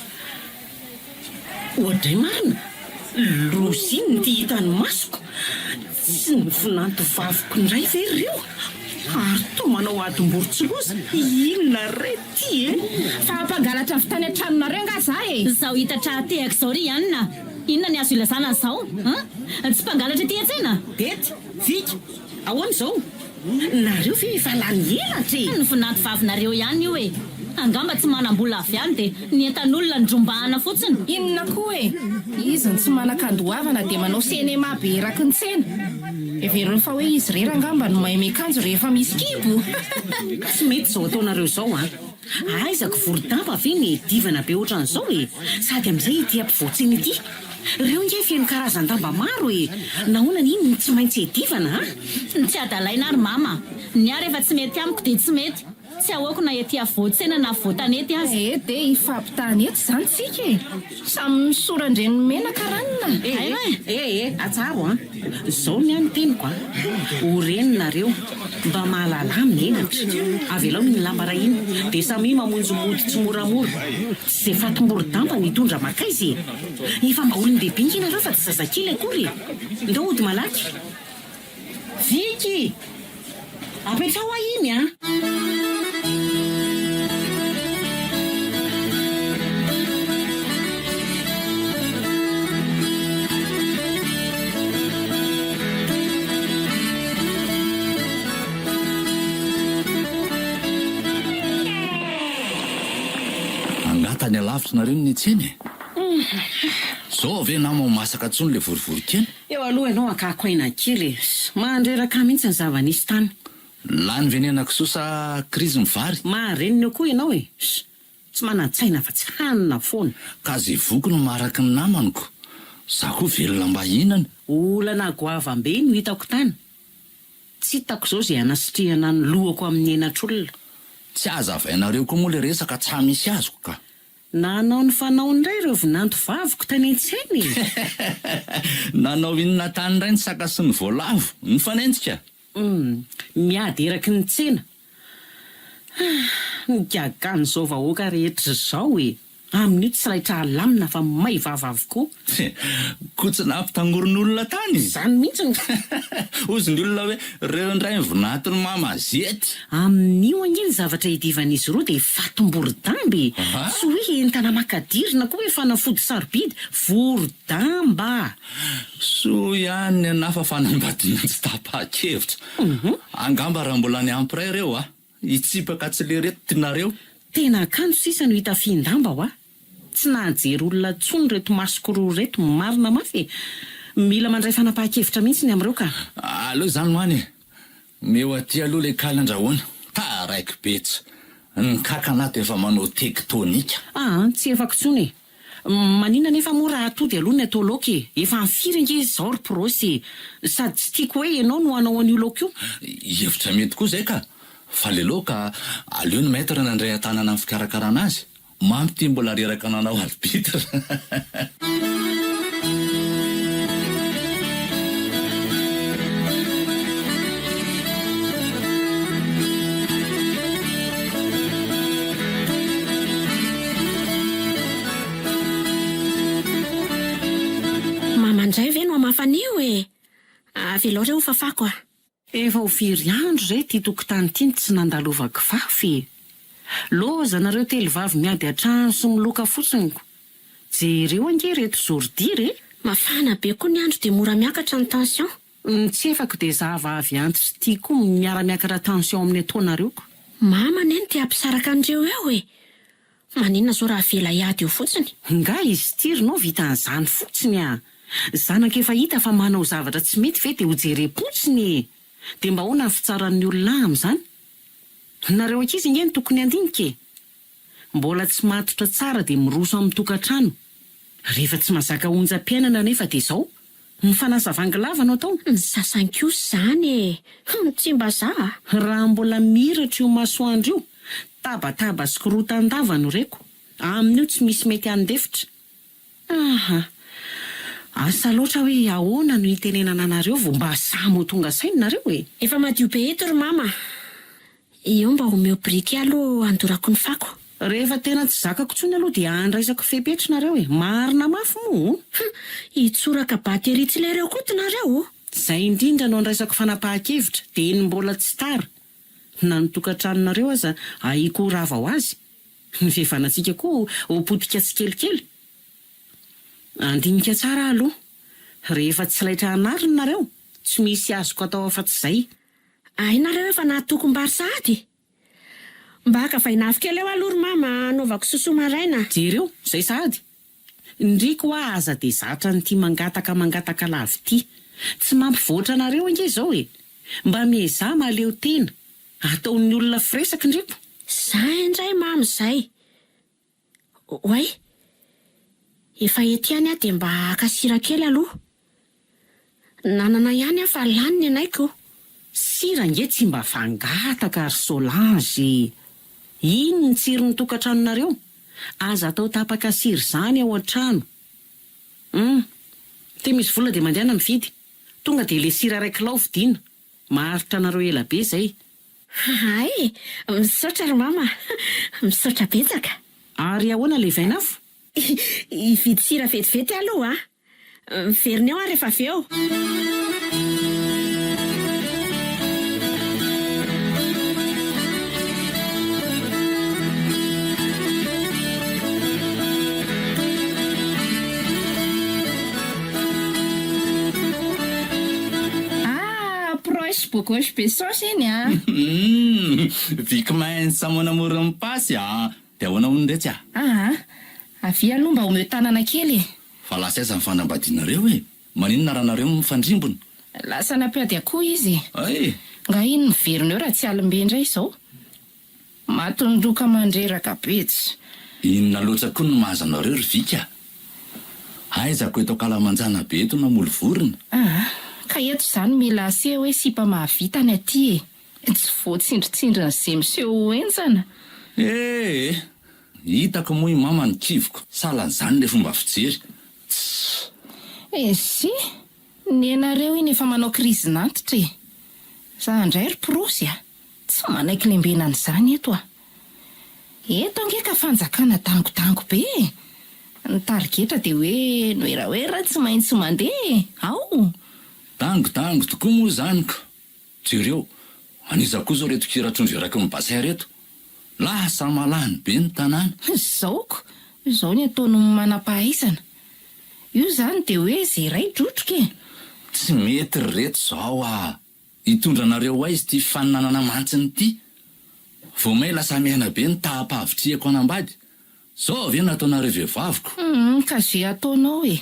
Oadray marina! Loza inona ity hitan'ny masoko? Tsy ny vinanto vaviko indray ve ireo? Ary toa manao adim-borontsiloza? Inona re ity e? Fa mpangalatra avy tany an-tranonareo angaha za e? Izao hita tra-tehaka izao ry Anna! Inona ny azo ilazana an'izao an? Tsy mpangalatra ety an-tsena? Bety, Vika, ahoana izao? Nareo ve efa lany elatra e? Ny vinanto vavinareo ihany io e! Angamba tsy manam-bola avy any dia ny entan'olona no drombahana fotsiny. Inona koa e? Izy no tsy manan-kandoavana dia manao cinéma be eraky ny tsena. Heveriny fa hoe izy irery angamba no mahay miakanjo rehefa misy kibo. Tsy mety izao ataonareo izao an! Aiza ko vorodamba ve ny divana be ohatran'izao e! Sady amin'izay ity ampovoan-tsena ity. Reo nge feno karazan-damba maro e! Nahoana ny iny no tsy maintsy edivana a? Tsy adalaina ary mama a! Ny ahy rehefa tsy mety amiko dia tsy mety. Tsy ahoako na ety afovoan-tsena na afovoan-tanety aza. Eh dia hifampitany eto izany tsika e! Samy misoran-dreny menaka ranona. Eh eh eh atsaro an! Zao ny ahy ny teniko an! Ho reninareo, mba mahalalà menatra. Avelao iny lamba ray iny dia samia mamonjy mody tsimoramora. Tsy ze fatim-borodamba no hitondra makaiza e! Efa mba olon-dehibe nge nareo fa tsy zazakely akory e! Ndao hody malaky. Viky! Apetraho ahy iny an! Angaha tany alavitra nareo no niantsena e? Zao ve nama ho masaka tsony le vorivorin-kena? Eo aloha ianao hakako aina kely e! Mandreraka ahy mihitsy ny zava-nisy tany. Lany ve ny henakisoa sa krizy ny vary? Maharenina eo koa ianao e! Tsy manan-tsaina afa-tsy hanina foana. Ka ze voky no maharaky ny namany ko! Za koa velona mba hihinana. Olana goavam-be no hitako tany. Tsy hitako izao izay hanasitrihana ny lohako amin'ny henatr'olona. Tsy hazavainareo koa moa le resaka tsa misy azoko ka! Nanao ny fanaony indray ireo vinanto vaviko tany an-tsena e! Nanao inona tany indray ny saka sy ny voalavo? Nifanenjika? Humm, miady eraky ny tsena. Ah, ny gagan'izao vahoaka rehetra izao e! Amin'io tsy raitra alamina fa may vava avokoa. Koa tsy nampitangoron'olona tany? Izany mihitsy no. Hozy ny olona hoe, reo indray ny vinaton'i mama zety. Amin'io ange ny zavatra idivan'izy roa dia vatom-borodamba e! Tsy hoe entana makadiry na koa hoe fanafody sarobidy, vorodamba! Soa ihany ny anah fa fanambadiana tsy tapa-kevitra. Angamba raha mbola niampy iray ireo a! Hitsipaka tsy lereto ty nareo. Tena akanjo sisa no itafian-damba hoa. Tsy nahajery olona intsony ireto masoko roa ireto, marina mafy e! Mila mandray fanapahan-kevitra mihitsy ny amin'ireo ka. Aleo izany ho any e! Meo aty aloha ilay kaly andrahoina. Taraiky be tsy. Ny kakana ato efa manao tektonika. Aa, tsy efako intsony e! Maninona anefa moa raha atody aloha ny atao laoka e! Efa amin'ny firy ange izy izao ry Prosy e! Sady tsy tiako hoe ianao no hanao an'io laoka io. Hevitra mety koa izay ka! Fa le laoka aleo ny maître nandray an-tanana ny fikarakarana azy. Mamy ity mbola reraka nanao arbitre. Mama indray ve no hamafa an'io e? Avelao re ho fafako a! Efa ho firy andro izay ity tokotany ity no tsy nandalovako fafy e! Loza nareo telovavy miady an-trano sy miloka fotsiny ko! Jereo ange ireto zôridira e! Mafana be koa ny andro dia mora miakatra ny tension. Ny tsy efako dia za vavy antitra ity koa miara-miakatra tension amin'ny ataonareo ko! Mama anie no te hampisaraka an'ireo eo e! Maninona zao raha avela hiady eo fotsiny? Nga izy ity ry nao vitan'izany fotsiny a! Zanaka efa hita fa manao zavatra tsy mety ve dia ho jerem-potsiny e! Dia mba ahoana ny fitsaran'ny olona ahy amin'izany? Nareo ankizy ange no tokony handinika e! Mbola tsy matotra tsara dia miroso amin'ny tokantrano. Rehefa tsy mahazaka onjam-piainana anefa dia izao, mifanasa vangy lava no atao. Ny sasany kosa izany e! Hum, tsy mba za a! Raha mbola miratra io masoandro io, tabataba sy korotan-dava no reko. Amin'io tsy misy mety handefitra. Aha. Asa loatra hoe ahoana no hitenenana anareo vao mba samy ho tonga saina nareo e! Efa madio be eto ry mama a! Eo mba omeo biriky aloha handorako ny fako. Rehefa tena tsy zakako intsony aloha dia handraisako fepetra nareo e! Marina mafy moa o! Hum! Hitsoraka batterie tsy lereo koto nareo o! Izay indrindra no andraisako fanapahan-kevitra, dieny mbola tsy tara. Na ny tokantranonareo aza ahiako ho rava ho azy. Ny fihavanantsika koa ho potika tsikelikely. Handinika tsara aho aloha. Rehefa tsy laitra hanarina nareo, tsy misy azoko atao afa-tsy izay. Hay nareo efa nahatokom-bary sahady? Mba haka vainafo kely eo aloha ry mama hanaovako sosoa maraina. Jereo, izay sahady. Ndry koa aza dia zatra an'ity mangataka mangataka lava ity. Tsy mampivoatra anareo ange izao e! Mba miezaha mahaleo tena. Ataon'ny olona firesaka ndriko. Zay indray mama izay. Oay! Efa eto ihany aho dia mba haka sira kely aloha. Nanana ihany aho fa lany ny anay ko. Sira ange tsy mba fangataka ry Solange e! Iny ny tsiron'ny tokantranonareo. Aza atao tapaka sira izany ao an-trano. Hum! Te misy vola dia mandehana mividy. Tonga dia le sira iray kilao vidiana. Maharitra anareo ela be izay. Hay! Misaotra ry mama a! Misaotra betsaka. Ary ahoana ilay vainafo? Hividy sira vetivety aloha a! Miverina eo aho rehefa avy eo. Ah, proche bogoche be saosy iny a! Humm! Viky mince monamoron'ny pasy a! Dia ahoana hono retsy a? Aa! Avia aloha mba omeo tanana kely e! Fa lasa aiza ny fanambadianareo e? Maninona raha nareo no mifandrimbona? Lasa nampiady akoho izy e! Hay! Nga iny miverina eo raha tsy alim-be indray izao? Matin-doka mandreraka be tsy. Inona loatra koa no mahazo anareo ry Vika a? Aiza ko eto ankalamanjana be eto namoly vorona? Aa! Ka eto izany mila aseho hoe sipa mahavita ny aty e! Tsy voatsindritsindrin'izay miseho ho henjana. Ee! Hitako moa i mama ny kiviko, sahalan'izany ilay fomba fijery. Tssy! Ezy! Nenareo iny efa manao krizin'antitra e! Za indray ry prosy a! Tsy manaiky lembenana izany eto aho. Eto ange ka fanjakana dangodango be e! Ny tarigetra dia hoe noeraoera tsy maintsy mandeha e! Ao! Dangodango tokoa moa izany ko! Jereo, an'iza koa izao ireto kira trondro eraky ny bassin ireto? Lasa malany be ny tanàna. Izao ko! Izao ny ataon'ny manam-pahaizana. Io izany dia hoe ze ray drodroka e! Tsy mety ry reto izao ah! Hitondra anareo ho aiza ity faninanana mantsina ity? Vao may lasa miaina be ny taham-pahavitrihako hanambady. Zao ve no ataonareo vehivaviko? Humm ka ze ataonao e!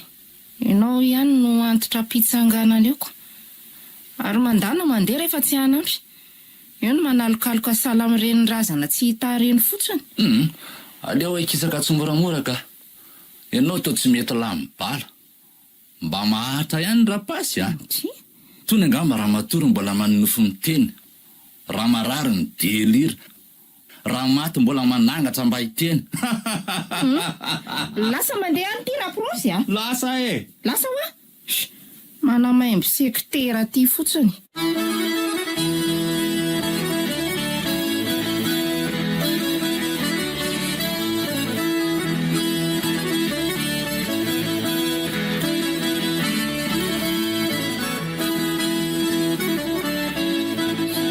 Ianao ihany no antitra ampitsanganana eo ko! Ary mandana mandeha rehefa tsy hanampy. Eo no manalokaloka sahala amin'ireny razana tsy hita ireny fotsiny. Humm aleo hikisaka tsimoramora ka! Ianao toa tsy mety lany bala. Mba maharitra ihany rapasy a! Tsia. Tony angamba ramatoa ry mbola manonofy miteny, raha marary midelira, raha maty mbola manangatra mba hiteny Hum! Lasa mandeha any ity raprosy a! Lasa e! Lasa hoa! Sh! Manamaimbo sekitera aty fotsiny.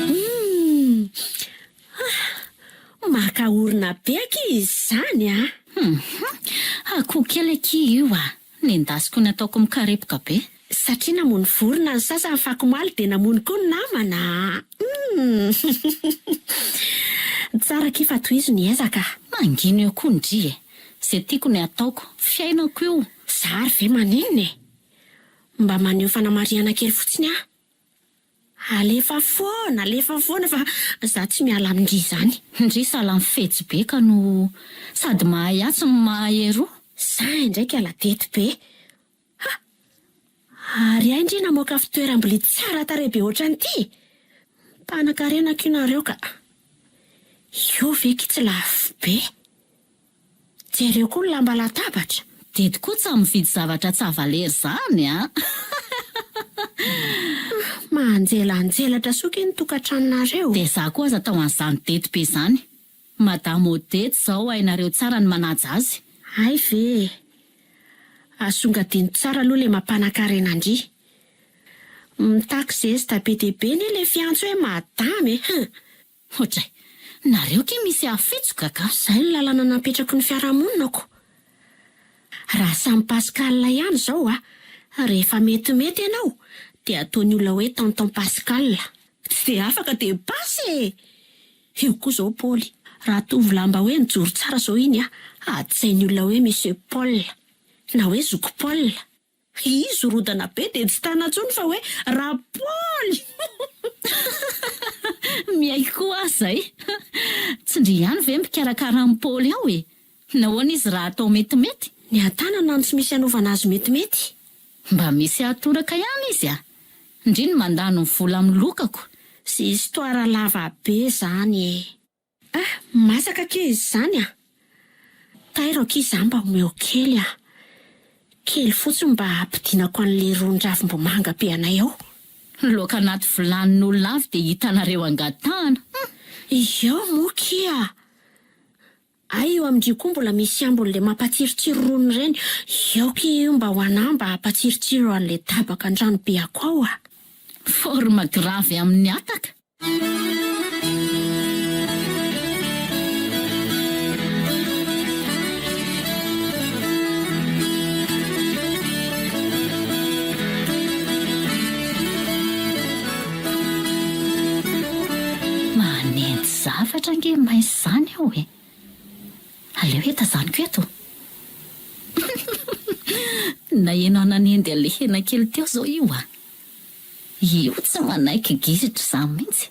Humm! Ah! Maka orona be akia izy izany a! Hum! Akoho kely akia io a! Nendasiko nataoko mikarepoka be. Satria namono vorona ny sasany fakomaly dia namono koa ny namana humm Tsara akia fa tohizo ny ezaka. Mangina eo koa ndry e! Ze tiako ny ataoko, fiainako io. Za ary ve maninona e? Mba maneho fanamarihana kely fotsiny aho. Alefa foana, alefa foana fa za tsy miala amin-dry izany. Ndry sahala mifetsy be ka no sady mahay atsy no mahay eroa. Za indray kala dety be. Ha! Ary hay ndry namoaka fitoeram-bilia tsara tarehy be ohatran'ity e! Mpanakarena akia nareo ka! Io ve ki tsy lafo be? Jereo koa ny lamba latabatra. Dedy koa tsa mividy zavatra tsa valery zany a! Manjelanjelatra soa ki ny tokantranonareo. Dia za koa aza atao an'izany dety be zany. Madame Odette zao hainareo tsara ny manaja azy. Hay ve e! Asongadino tsara aloha le mampanakarena an-dry. Mitaky zesta be dia be anie le fiantso hoe madame e! Hum! Ohatray, nareo ki misy hafitsoka ka! Zay ny lalana napetraky ny fiarahamonina ko! Raha samy Pascal ihany izao a, rehefa metimety ianao dia ataon'ny olona hoe tonton Pascal. Tsy dia afaka dia basy e! Io koa izao Paoly, raha tovolahy mba hoe nijoro tsara izao iny a, hajain'ny olona hoe Monsieur Paul, na hoe Zoky Paul. Izy rodana be dia tsy tana intsony fa hoe Rapaoly! Miaiky koa aho izay. Tsy ndry ihany ve mpikarakara an'i Paoly ao e? Nahoana izy raha atao metimety? Ny an-tanana no tsy misy anaovana azy metimety. Mba misy ahatoraka ihany izy a! Ndry ny mandany ny vola amin'ny lokako. Sy histoire lava be zany e! Ah! Masaka akia izy izany a! Tairo akia za mba omeo kely a! Kely fotsiny mba hampidinako an'le ron-dravimbomanga be anay ao. Loaka anaty vilanin'olona avy dia hitanareo angatahana hum! Eo moa kia! Hay io amin-dry koa mbola misy ambiny le mampatsirotsiro rony ireny, eo kia io mba ho anah mba hampatsirotsiro an'le tabaka an-trano be ako ao a! Forme grave amin'ny hataka. Manendy zavatra ange mince zany aho e! Aleo he tazaniko eto. Naheno ahy nanendy an'ilay hena kely teo zao io a! Io tsy manaiky gisitra izany mihitsy.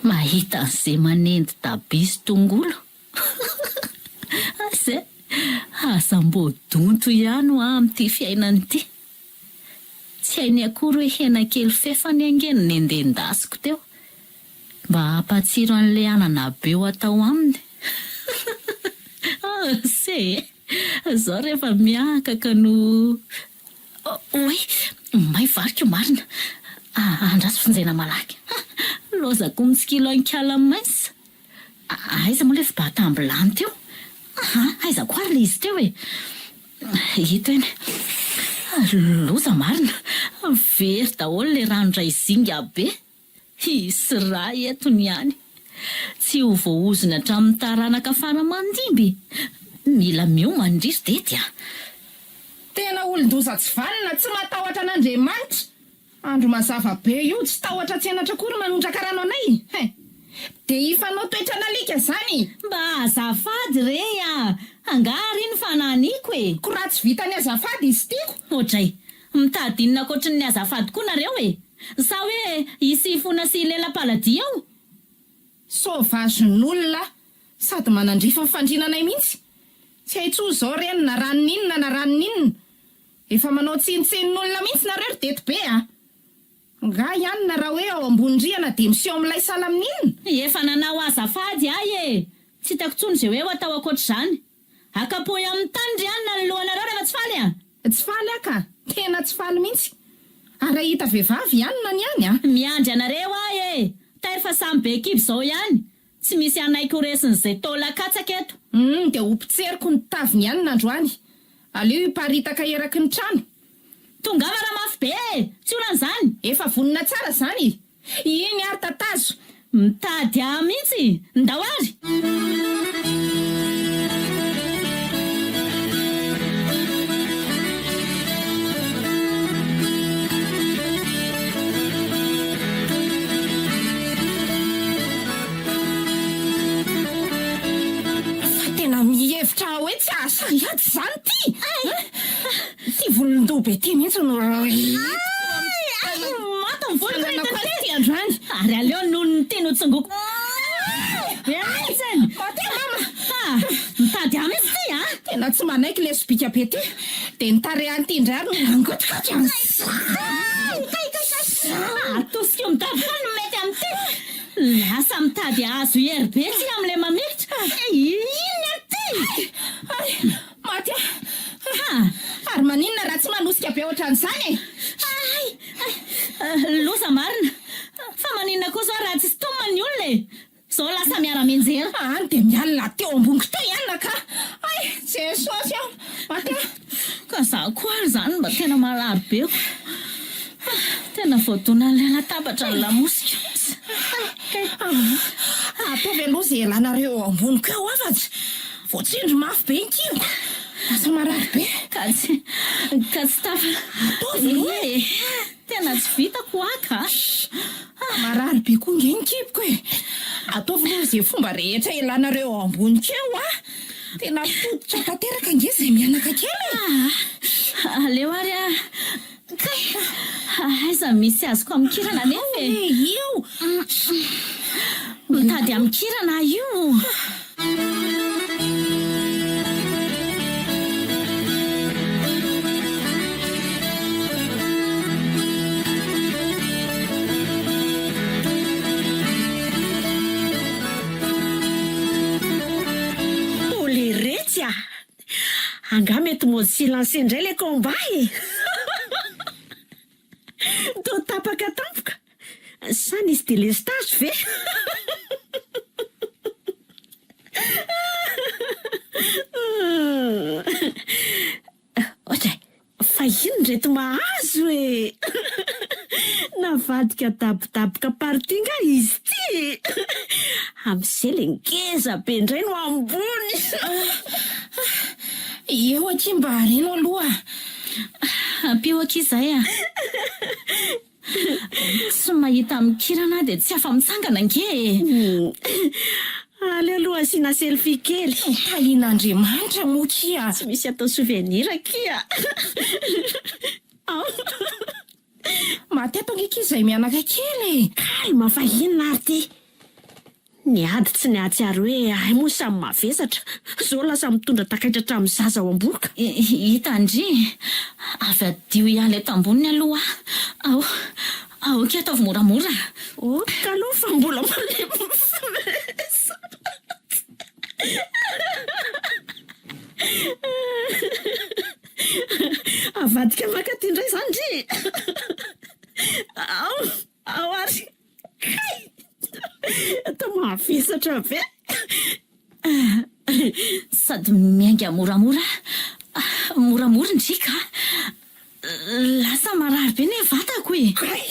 Mahita an'izay manendy tabi sy tongolo. Aiza e! Aza mbô donto ihany hoa amin'ity fiainana ity. Tsy hainy akory hoe hena kely fefany ange no nendendasiko teo. Mba hampatsiro an'ilay anana be ho atao aminy. Ase e! Zao rehefa miakaka no. Oay! May variko marina! Andraso vonjena malaky. Lozako mitsikilo an-kala mince! Aiza moa ilay fibatam-bilany teo? Aha, aiza koa ary ilay izy teo e? Ito eny. Loza marina! Very daholo ilay rano iray zinga be. Hisy ra eto ny any. Tsy ho voaozona hatramin'ny taranaka fara aman-dimby. Mila miomana ndry ry Dety a! Tena olon-doza tsy vanona, tsy matahotra an'Andriamanitra. Andro mazava be io, tsy tahotra tsy henatra akory manondraka rano anay he! Dia hifanao toetran'alika zany! Mba azafady re a! Angaha ary iny fananiko e! Ko raha tsy vitany azafady izy tiako! Oadray! Mitady inona ankoatry ny azafady koa nareo e! Sa hoe hisy hifona sy hilela-paladia ao? Sauvage-n'olona sady manandrify ny fandriana anay mihitsy! Tsy hay intsony izao reny na ranon'inona na ranon'inona! Efa manao tsinontsinon'olona mihitsy nareo ry dety be a! Nga ihany na raha hoe ao ambony rihana dia miseho amin'ilay sahala amin'inona? Efa nanao azafady ahy e! Tsy hitako intsony izay hoe ho atao ankoatr'izany. Akapohy amin'ny tany ry anona ny lohanareo rehefa tsy faly a! Tsy faly aho ka! Tena tsy faly mihitsy! Ary hahita vehivavy i anona ny any a! Miandry anareo aho e! Tairo fa samy be kibo izao ihany! Tsy misy hanaiky ho resin'izay taolan-katsaka eto. Humm dia ho potseriko ny taviny ihany nandroany. Aleo hiparitaka eraky ny trano. Tongava raha mafy be e! Tsy olana izany! Efa vonona tsara izany! Iny ary tatazo! Mitady ahy mihitsy! Ndao ary! Fa tena mihevitra aho hoe tsy hahasahy hiady izany ity! Ity volon-doha be ity mihitsy no hitako Ay! Maty ny voloko ry Fananako Tete! azy ity androany. Ary aleo noho ny teny ho tsongoiko be mihitsy! Maty mama! Ha! Mitady ahy mihitsy ity a! Tena tsy manaiky ilay sobika be ity. Dia ny tarehan'ity indray ary no mangotraka an'izany. Kay kay kay! Atosiko mitady koa no mety amin'ity. Lasa mitady hahazo hery be tsy amin'ilay mamikitra. Inona ity? Hay! Maty aho. Ary maninona raha tsy manosika be ohatran'izany e? Hay! Hay! Loza marina. Fa maninona koa izao raha tsy sintomina ny olona e? Zao lasa miara mianjera. Any dia mialona teo amboniko teo ihany ka! Hay! Jesosy ô! Maty aho! Ka za koa ary zany mba tena marary be ko! Tena voadonan'ilay latabatra ny lamosiko. Hay! Ataovy aloha izay ialanareo eo amboniko eo afatsy! Voatsindry mafy be ny kiboko! Lasa marary be! Ka tsy, ka tsy tafa. Ataovy aloha e! Tena tsy vitako hoa ka! Marary be koa nge ny kiboko e! Ataovy aloha izay fomba rehetra ialanareo eo amboniko eo a! Tena tototra tanteraka nge izay mianaka kely e! Ah, aleo ary ah! Kay! Aiza misy azoko amikirana anefa e! Ao e, io! Mitady amikirana aho io! O leretsy a! Angaha mety mode silence indray le combat e! Toa tapaka tampoka. Sa nisy délestage ve? Ohatray, fa inona ireto mahazo e? Navadika dabodaboka party nga izy ity e? Amin'izay le ngeza be indray no ambony. Eo akia mba hareno aloha. Ampio akia izay a. Tsy mahita mikirana aho dia tsy afa-mitsangana ange e! Aleo aloha asiana selfie kely. Tahian'Andriamanitra moa kia. Tsy misy atao souvenir akia. Ao. Maty ato ange kia izay mianaka kely e! Calme fa inona ary ity? Ny ady tsy nahatsiaro hoe hay moa samy mavesatra, zao lasa mitondra takaitra hatramin'ny zaza ao am-bohoka. Hita ndry, avy adio hiala eto amboniny aloha aho. Ao, ao akia ataovy moramora. Ok aloha fa mbola malemy mivesatra. Avadika maka aty indray izany ndry. Ao, ao ary. Kay! Atao mavesatra be! Sady miainga moramora, moramora ndry ka! Lasa marary be ne vatako e! Kay!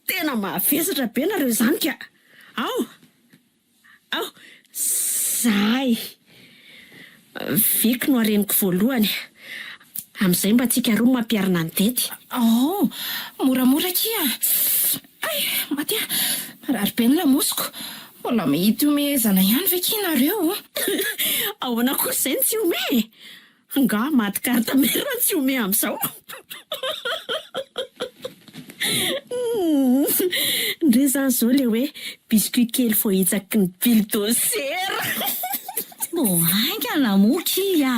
Tena mavesatra be nareo izany ka! Ao! Ao! Zay! Viky no hareniko voalohany. Amin'izay mba tsika roa no mampiarina ny tety. Ao! Moramora akia! Hay! Maty aho! Marary be ny lamosiko. Mbola mety homehezana ihany ve kia nareo? Ahoana kosa izay no tsy homehy e? Angaha maty carte mère tsy homehy amin'izao? Ndry zany zao le hoe biscuit kely voahitsaky ny bulldozer. Mbô haingana moa kia.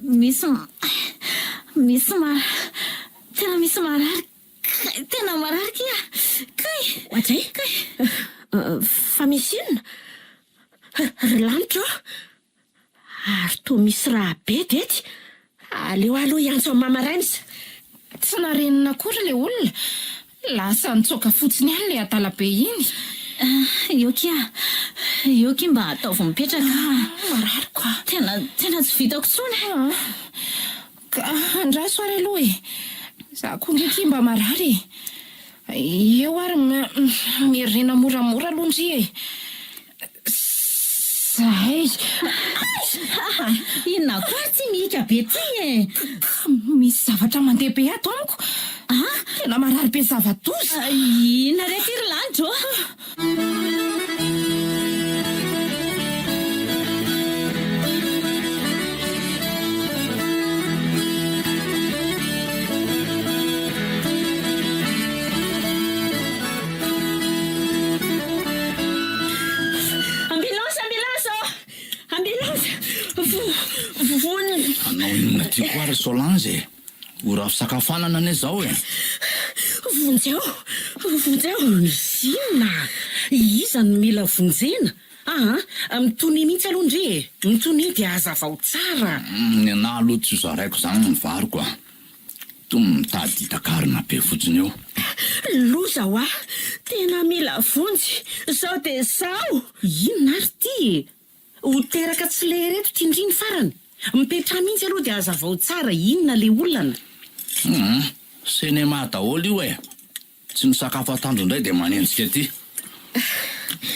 Misy misy marary tena misy marary kay tena marary kia kay. Oadray kay. Fa misy inona? Ry lanitra ô! Ary toa misy raha be dety. Aleo aloha hiantso an'i Mama Raims. Tsy narenina akory ilay olona. Lasa nitsoaka fotsiny ihany ilay adala be iny. Eo kia, eo kia mba ataovy mipetraka ah. Marary ka. Tena, tena tsy vitako intsony. Ah, ka andraso ary aloha e. Za koa nge kia mba marary e. Eo ary miherena moramora aloha ndry e. Zay! Ay! Inona koa ary ty mihika be ty e? Ka misy zavatra mandeha be ato amiko. Ah! Tena marary be zava-doza. Inona re ty ry lanitra ô? Ambulance, ambulance ô! Ambulance! ry Solange e! Ora fisakafoanana anie izao e! Vonjeo! Vonjeo! Misy inona? Iza no mila vonjena? Aa, mitonia mihitsy aloha ndry e! Mitonia dia hazavao tsara! Ny anah aloha tsy ho zaraiko izany ny variko a! Toa mitady takarina be fotsiny eo. Loza hoa! Tena mila vonjy! Zao dia zao! Inona ary ity e? Ho teraka tsy le ireto ty ndry ny farany? Mipetraha mihitsy aloha dia hazavao tsara inona le olana. Humm, cinéma daholo io e! Tsy misakafo atoandro indray dia manenjika aty.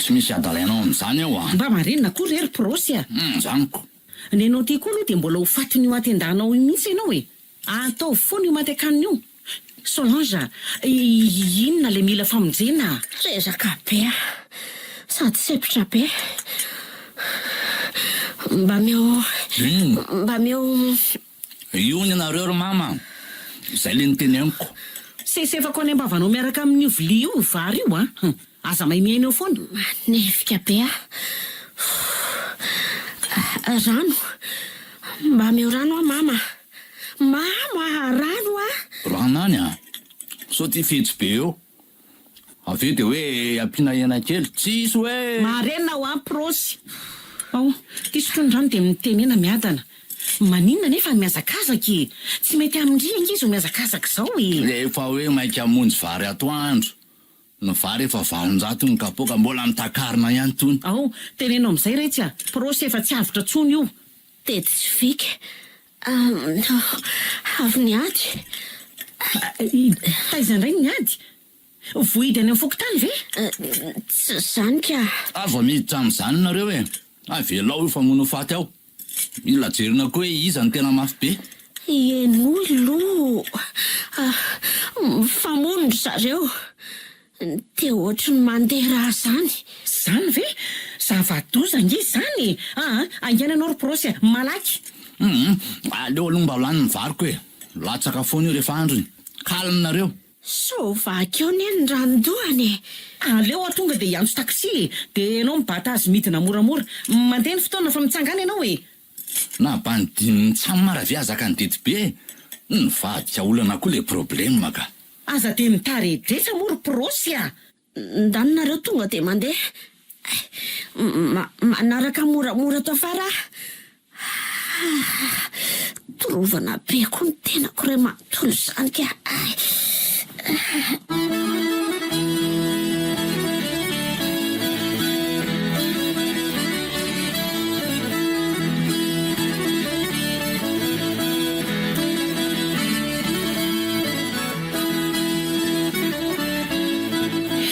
Tsy misy adalainao amin'izany aho a! Mba marenina koa re ry Prosy a! Humm, zany ko! Nenao ty koa aloha dia mbola ho fatin'io hatendanao io mihitsy ianao e! Ataovy foana io maty an-kanina io. Solange a! Inona ilay mila famonjena a? Reraka be aho sady sempotra be. Mba ameo, mba ameo. Io ny anareo ry mama a! Izay ilay noteneniko. Sesefako any am-bavanao miaraka amin'io vilia io vary io a! Aza mahay mihaino eo foana. Manefika be aho. Rano. Mba ameo rano aho mama a! Mama a! Rano a! Rano any a! Sao ty fetsy be eo. Avy eo dia hoe ampiana hena kely. Tsisy hoe! Marenina hoa prosy. Ao, ty sotroiny rano dia mitenena miadana. Maninona nefa ny mihazakazaka e? Tsy mety amin-dry ange izao mihazakazaka izao e! Efa hoe maika hamonjy vary atoandro. Ny vary efa 800 ny kapoaka, mbola mitakarina ihany tony. Ao, teneno amin'izay retsy a! Prosy efa tsy avotra tsony io. Tety sy fika avy niady. Taiza indray ny niady? Vohidy any amin'ny fokontany ve? Tsy izany ka. Aza miditra amin'izany nareo e! Avelao io famono faty ao. Mila jerena koa hoe iza no tena mafy be. Henoy aloha mifamono ry zareo dia ohatry ny mandeha raha zany. Zany ve? Zava-doza ange izany e! Aa haingana ianao ry Prosy a! Malaky! Humm aleo aloha mba lany ny variko e! Latsaka foana io rehefa androny. Calme nareo. Sao vaky eo ne ny ranon-dohany e! Aleo aho tonga dia hiantso taxi e! Dia ianao mibata azy midina moramora. Mandeha ny fotoana fa mitsangana ianao e! Na banidin'ny tsam ara ve azaka ny dedy be e! Nivadika olana koa le problème ka! Aza dia mitaredretra moa ry Prosy a! Ndany nareo tonga dia mandeha. Manaraka moramora ato afara aho. Torovana be koa ny tenako iray manontolo izany ka.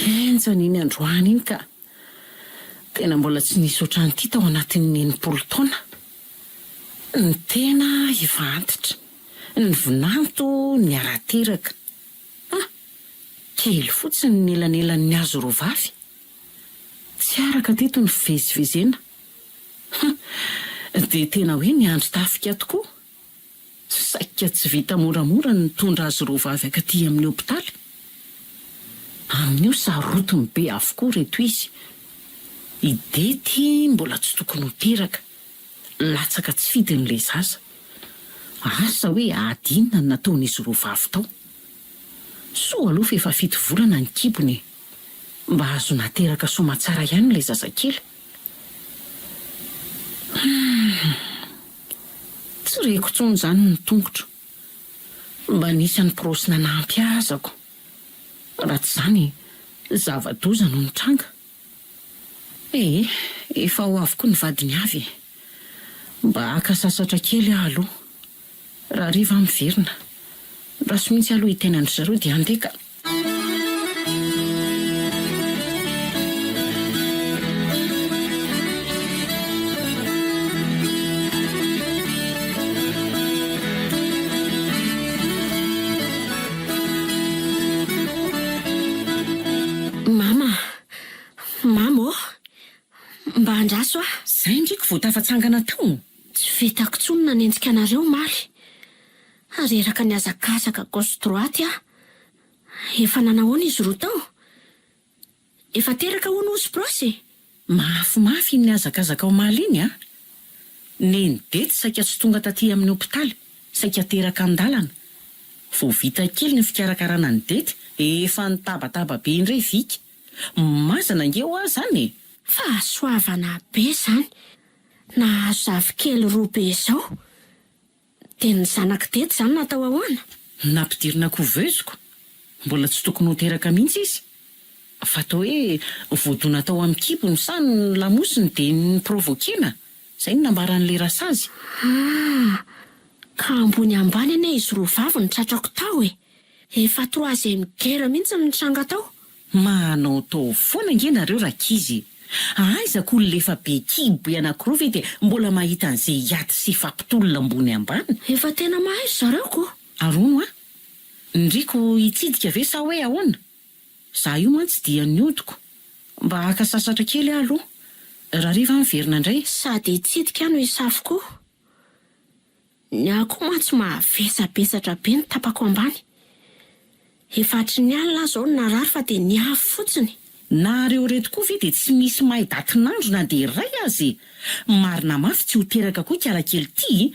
Henjana iny androany iny ka. Tena mbola tsy nisy ohatran'ity tao anatin'ny 60 taona. Ny tena efa antitra, ny vinanto niara-teraka. Ah! Kely fotsiny ny elanelan'ny azy roa vavy. Tsy araka teto ny fivezivezena. Hum! Dia tena hoe niandry tafika tokoa. Saika tsy vita moramora ny nitondra azy roa vavy akaty amin'ny hopitaly. Amin'io sarotiny be avokoa ireto izy. I Dety mbola tsy tokony ho teraka. Latsaka tsy fidiny ilay zaza. Asa hoe ady inona no nataon'izy roa vavy tao. Soa aloha fa efa fito volana ny kibony e. Mba azo nateraka soamatsara ihany ilay zazakely. Humm. Tsy reko intsony izany ny tongotro. Mba nisy an'i Prosy nanampy ahy azako. Raha tsy izany, zava-doza no nitranga. Ee, efa ho avy koa ny vadiny avy e. Mba haka sasatra kely aho aloha. Rahariva aho miverina. Andraso mihitsy aloha hiteny an-dry zareo dia handeha ka. Mama, mama ô! Mba andraso aho. Zay ndry ko vao tafatsangana tao. Tsy vitako intsony nanenjika anareo omaly. Reraka nihazakazaka gauche droite aho. Efa nanahoana izy roa tao? Efa teraka hono ozy Prosy e? Mafimafy iny nihazakazaka omaly iny an! Neny Dety saika tsy tonga taty amin'ny hopitaly. Saika teraka an-dalana. Vao vita kely ny fikarakarana an'i Dety, efa nitabataba be indray Vika. Mazana ange hoa zany e! Fahasoavana be izany nahazo zafikely roa be izao. Dia ny zanak'i Dety izany natao ahoana? Nampidirina couveuse-ko. Mbola tsy tokony ho teraka mihitsy izy. Fa toa hoe voadona tao amin'ny kibony sa ny lamosiny dia ni-provoquer-na. Izay no nambaran'ilay rasazy. Ah! Ka ambony ambany anie izy roa vavy no tratrako tao e! Efa troisième guerre mihitsy no nitranga tao. Manaotao foana ange nareo rankizy e! Aiza ko olona efa be kibo be anakiroa ve dia mbola mahita an'izay hiady sy hifampitolona ambony ambany? Efa tena mahay ry zareo ko! Ary hono an! Ndriko hitsidika ve sa hoe ahoana? Za io mantsy dia niodiko. Mba haka sasatra kely aho aloha. Rahariva aho miverina indray. Sady hitsidika aho no hisafo koa. Ny ahy koa mantsy mahavesabesatra be ny tapako ambany. Efa hatry ny alina aho izao no narary fa dia niavy fotsiny. Nareo reto koa ve dia tsy misy mahay datin'andro na dia iray aza e! Marina mafy tsy ho teraka koa ikalakely ity e!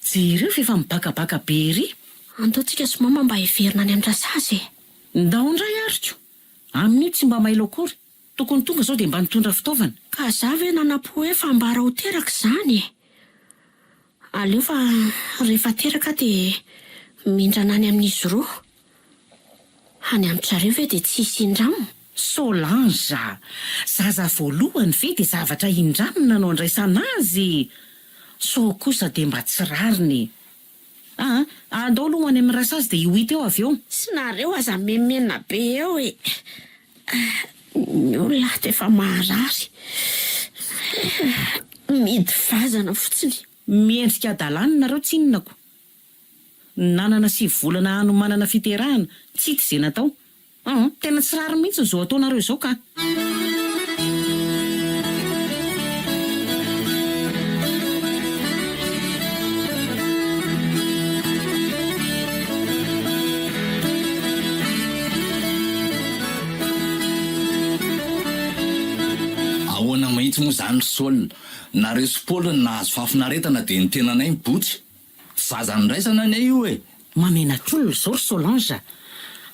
Jereo f'efa mibakabaka be ery. Andao tsika sy mama mba hiverina any amin-dRasazy e! Ndao indray ary ko! Amin'io tsy mba mailo akory. Tokony tonga izao dia mba nitondra fitaovana. Ka za ve nanam-po hoe fambara ho teraka izany e! Aleo fa rehefa teraka aho dia mindrana any amin'izy roa. Any amin-dry zareo ve dia tsy hisy hindramina? Solange a! Zaza voalohany ve dia zavatra hindramina no andraisana azy e! Sao kosa dia mba tsy rariny e! Aa, andao aloha ho any amin'ny rasazy dia io hita eo avy eo. Sy nareo aza memena be eo e! Ny olona ato efa marary. Mihidy vazana fotsiny. Miendrika hadalana nareo tsinona ko. Nanana 9 volana hanomanana fiterahana, tsy hita izay natao. Aa, tena tsy rariny mihitsy izao ataonareo izao ka. Ahoana mahitsy moa izany ry Saul? Nareo sy Paoly no nahazo fahafinaretana dia ny tenanay mibotsy. Zaza niraisana anie io e! Mamenatr'olona izao ry Solange a!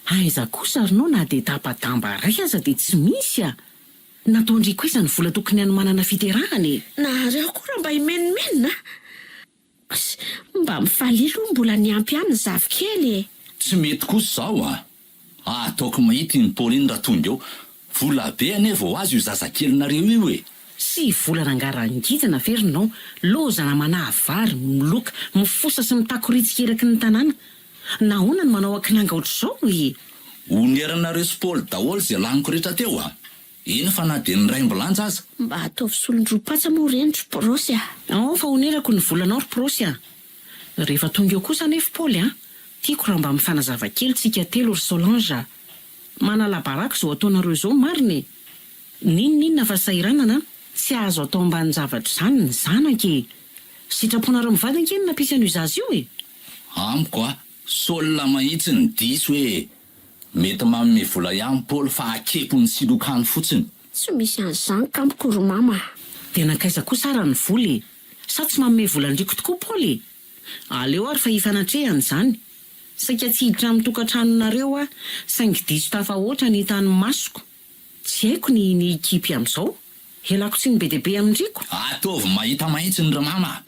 Aiza kosa ry nao na dia tapa-damba iray aza dia tsy misy a! Nataon-dry koa aiza ny vola tokony hanomanana fiterahana e! Nareo koa raha mba himenomenona a! Mba mifalia aloha mbola niampy ihany ny zafikely e! Tsy mety kosa izao a! Ataoko mahita iny Paoly iny raha tonga eo. Vola be anie vao azo io zazakelinareo io e! Tsy vola rangahy rangidina ve ry nao, lozana manahy vary, miloka, mifosa sy mitakoritsika eraky ny tanàna. Nahoana no manao akinanga ohatr'izao e? Oneranareo sy Paoly daholo izay laniko rehetra teo a! Eny fa na dia ny raimbilanja aza. Mba ataovy solon-dropatsa moa ireny ry Prosy a! Ao fa onerako ny volanao ry Prosy a! Rehefa tonga eo kosa anefa Paoly a! Tiako raha mba mifanazava kely tsika telo ry Solange a! Manala baraka izao ataonareo izao marina e! N'inon'inona fahasahiranana an! Tsy azo atao ambanin-javatra izany ny zanaka e! Sitraponareo mivady ange no nampisy an'io zaza io e! Amiko a! Saul mahitsy ny diso e! Mety manome vola ihany Paoly fa akepony sy lokany fotsiny. Tsy misy an'izany tamiko ry mama a! Dia nankaiza kosa ara ny vola e? Sa tsy manome vola an-dRiko tokoa Paoly e? Aleo ary fa hifanatrehana izany. Saika tsy hiditra amin'ny tokantranonareo aho, saingy diso tafahoatra ny hitan'ny masoko. Tsy haiko ny ny hikipy amin'izao. Ialako tsiny be dia be amin-dRiko. Ataovy mahita mahitsiny ry mama a!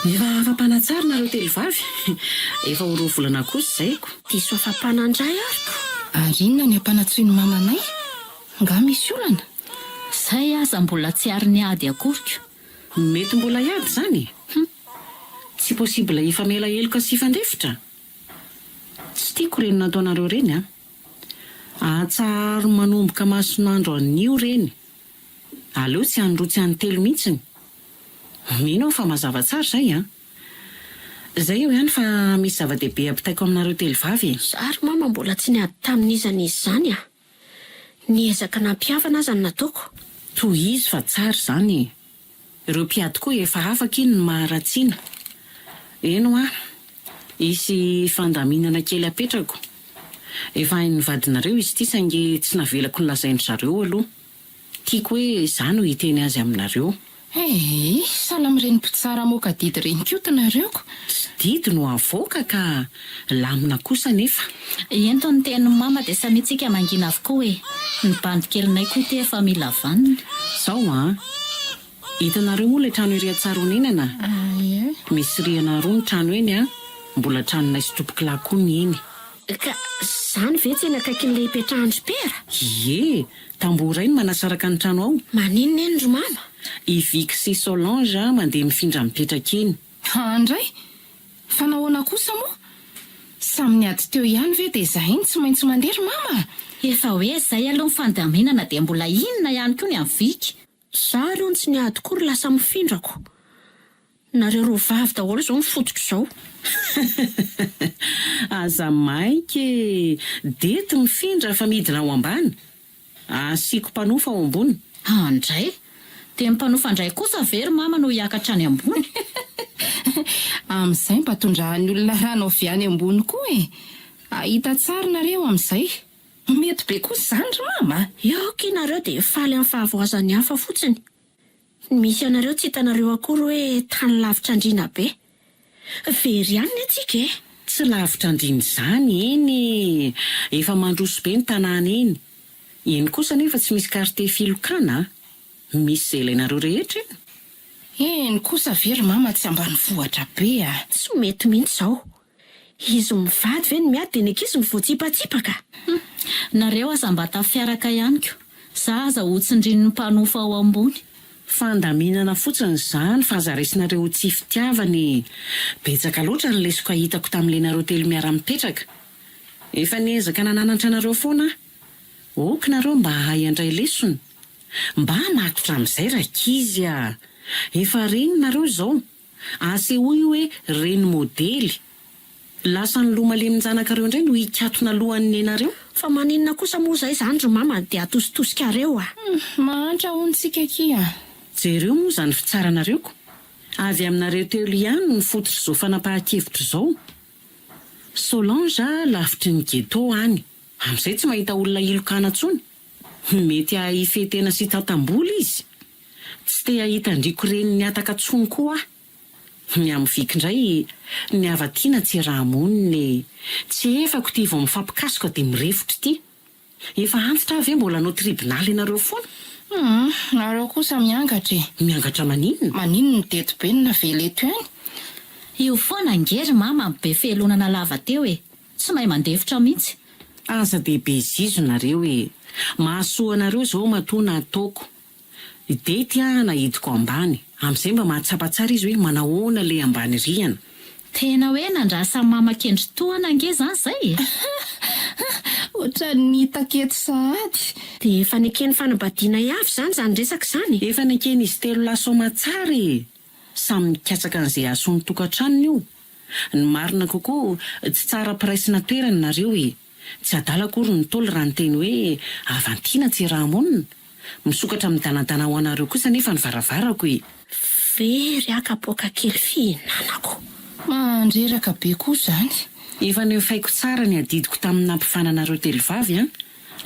Efa afa-panatsara nareo telovavy, efa ho roa volana kosa izay ko. Diso afa-pana ndray ary ko. Ary inona ny ampanantsoin'i mamanay? Nga misy olana? Zay aza mbola tsy ary niady akory ko. Mety mbola hiady izany e! Hum. Tsy possible hifamela heloka sy hifandefitra? Tsy tiako ireny nataonareo ireny an! Atsaharo manomboka mason'andro anio ireny. Aleo tsy any roa tsy any telo mihitsiny. Mino aho fa mazava tsara izay an! Izay eo ihany fa misy zava-dehibe ampitaiko aminareo telo vavy e! Za ry mama mbola tsy niady tamin'iza n'iza izany a! Niezaka nampihavana aza no nataoko. Tohizo fa tsara izany e! Ireo mpiady koa efa afaka iny ny maharatsiana. Eny hoa, hisy fandaminana kely apetrako. Efa hain'ny vadinareo izy ity saingy tsy navelako nolazain-dry zareo aloha. Tiako hoe izaho no hiteny azy aminareo. Ee, sahala amin'ireny mpitsara hamoaka didy ireny koa tinareo ko. Tsy didy no avoaka ka, lamina kosa anefa. Ento ny tenin'i mama dia samia tsika mangina avokoa e! Ny bandy kelinay koa ity efa mila vanona. Zao an! Hitanareo moa ilay trano ery Antsaronenana? Misy rihana roa ny trano eny an! Mbola tranonay sy tompokolahy koa ny eny. Ka zany ve tsy eny akaikin'ilay ipetrahan-dry Pera? Ie! Tamboho iray no manasaraka ny trano ao. Maninona eny ry mama? I Vicky sy Solange mandeha mifindra mipetraka eny. Haa ndray! Fa nahoana kosa moa? Samy niady teo ihany ve dia izahay no tsy maintsy mandeha ry mama a! Efa hoe izay aloha ny fandaminana dia mbola inona ihany koa ny an'i Vicky? Za aloha no tsy niady koa ry lasa mifindrako. Nareo roa vavy daholo izao no fototro izao. Aza maika e! Dety mifindra fa midina ao ambany. Asiako mpanofa ao ambony. An dray! Dia ny mpanofa indray kosa ve ry mama no hiakatra any ambony? Amin'izay mba tondrahan'ny olona rano avy any ambony koa e! Hahita tsara nareo amin'izay. Mety be kosa izany ry mama a! Eo akia nareo dia faly amin'ny fahavoazan'ny hafa fotsiny. Ny misy anareo tsy hitanareo akory hoe tany lavitra andriana be. Very ihany ny antsika e! Tsy lavitra andriana izany eny e! Efa mandroso be ny tanàna eny. Eny kosa anefa tsy misy quartier filokana a! Misy izay ilainareo rehetra eny. Eny kosa ve ry mama tsy ambanivohitra be a! Tsy mety mihitsy izao. Izy mivady ve no miady dia ny ankizy no voatsipatsipaka? Hum! Nareo aza mba tafiaraka ihany ko! Za aza ho tsindrin'ny mpanofa ao ambony. Fandaminana fotsiny izany fa aza raisinareo ho tsy fitiavana e! Betsaka loatra ny lesoka hitako tamin'ilay nareo telo miara-mipetraka. Efa niezaka nananatra anareo foana aho. Ok nareo mba hahay handray lesona. Mba matotra amin'izay rankizy a! Efa reny nareo izao. Asehoy hoe reny modely. Lasa ny loha malemin-janakareo indray no hikatona lohan'ny nenareo. Fa maninona kosa moa zay zany ry mama dia atositosikareo a! Mahantra hono tsika akia a! Jereo moa izany fitsaranareo ko! Avy aminareo telo ihany no fototr'izao fanapahan-kevitra izao. Solange a lavitry ny ghetto any. Amin'izay tsy mahita olona hilokana intsony. Mety hahay hifehy tena sy hitantam-bola izy. Tsy te hahita an-dRiko reny nihataka tsony koa aho. Ny amin'i Viky indray, ny hava-tiana tsy iaraha-monina e! Tsy efako ity vao mifampikasoka dia mirefotra ity. Efa antitra aho ve mbola hanao tribonaly anareo foana? Hum, nareo kosa miangatra e! Miangatra maninona? Maninona ny dety be no navela eto ihany? Io foana ange ry mama no be fialonana lava teo e! Tsy mahay mandefitra mihitsy. Aza dia be zizo nareo e! Mahasoa anareo izao matoa nataoko. I Dety ah nahidiko ambany, amin'izay mba mahatsapa tsara izy hoe manahoana le ambany rihana. Tena hoe nandrasan'i mama kendry tohana ange zany zay e! Ohatran'ny hitako eto sahady. Dia efa neken'ny fanambadianay avy izany izany resaka izany? Efa neken'izy telo lahy soamatsara e! Samy mikatsaka an'izay hahasoa ny tokantranony io. Ny marina kokoa, tsy tsara ampiraisina toerana nareo e! Tsy adala akory ny Ntaolo raha niteny hoe havan-tiana tsy iaraha-monina. Misokatra midanadana ho anareo kosa anefa ny varavarako e! Very aho kapoaka kely fihinanako. Mandreraka be koa izany. Efa nefaiko tsara ny adidiko tamin'ny nampifana anareo telovavy an!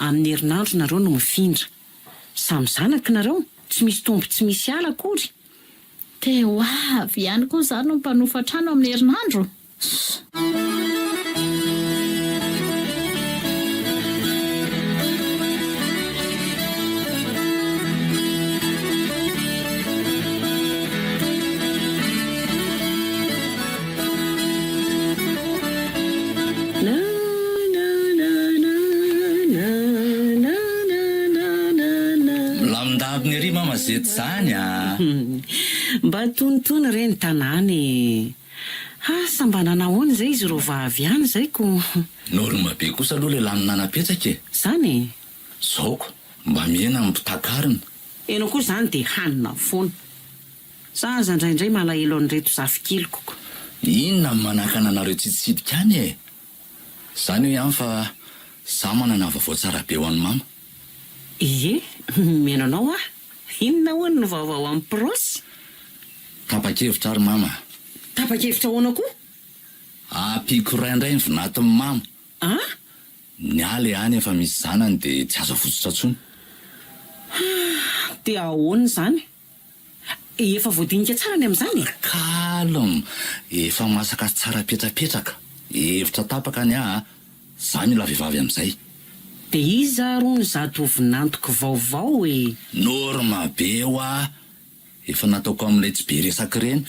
Amin'ny herinandro nareo no mifindra. Samy zanako nareo, tsy misy tombo tsy misy ala akory. Te ho avy ihany koa izaho no mpanofa trano amin'ny herinandro? Milamindamina ery mama zety zany a! Mba tonitony re ny tanàna e! Asa mba nanahoana izay izy roa vavy ihany izay ko. Norme be kosa aloha le lanonana apetsaka e! Zany e! Zao ko, mba mihena ny mpitakarina. Enao koa izany dia hanina foana. Za aza indraindray malahelo an'ireto zafikeliko ko. Inona no manakana anareo tsy hitsidika any e? Zany eo ihany fa za manana vaovao tsara be ho an'i mama. Ie, mihaino anao aho. Inona hono no vaovao amin'ny prosy? Tapa-kevitra ary mama. Tapa-kevitra ahoana koa? Ampiako iray indray ny vinatin'i mama. An? Ny ahy le any efa misy zanany dia tsy azo avotsotra intsony. Ah, dia ahoana izany? Efa voadinika tsara ny amin'izany e? Calme! Efa masaka sy tsara petrapetraka. Hevitra tapaka ny ahy a! Za mila vehivavy amin'izay. Dia iza ary hono izato vinantoko vaovao e? Norme be hoa! Efa nataoko amin'ilay tsy be resaka ireny.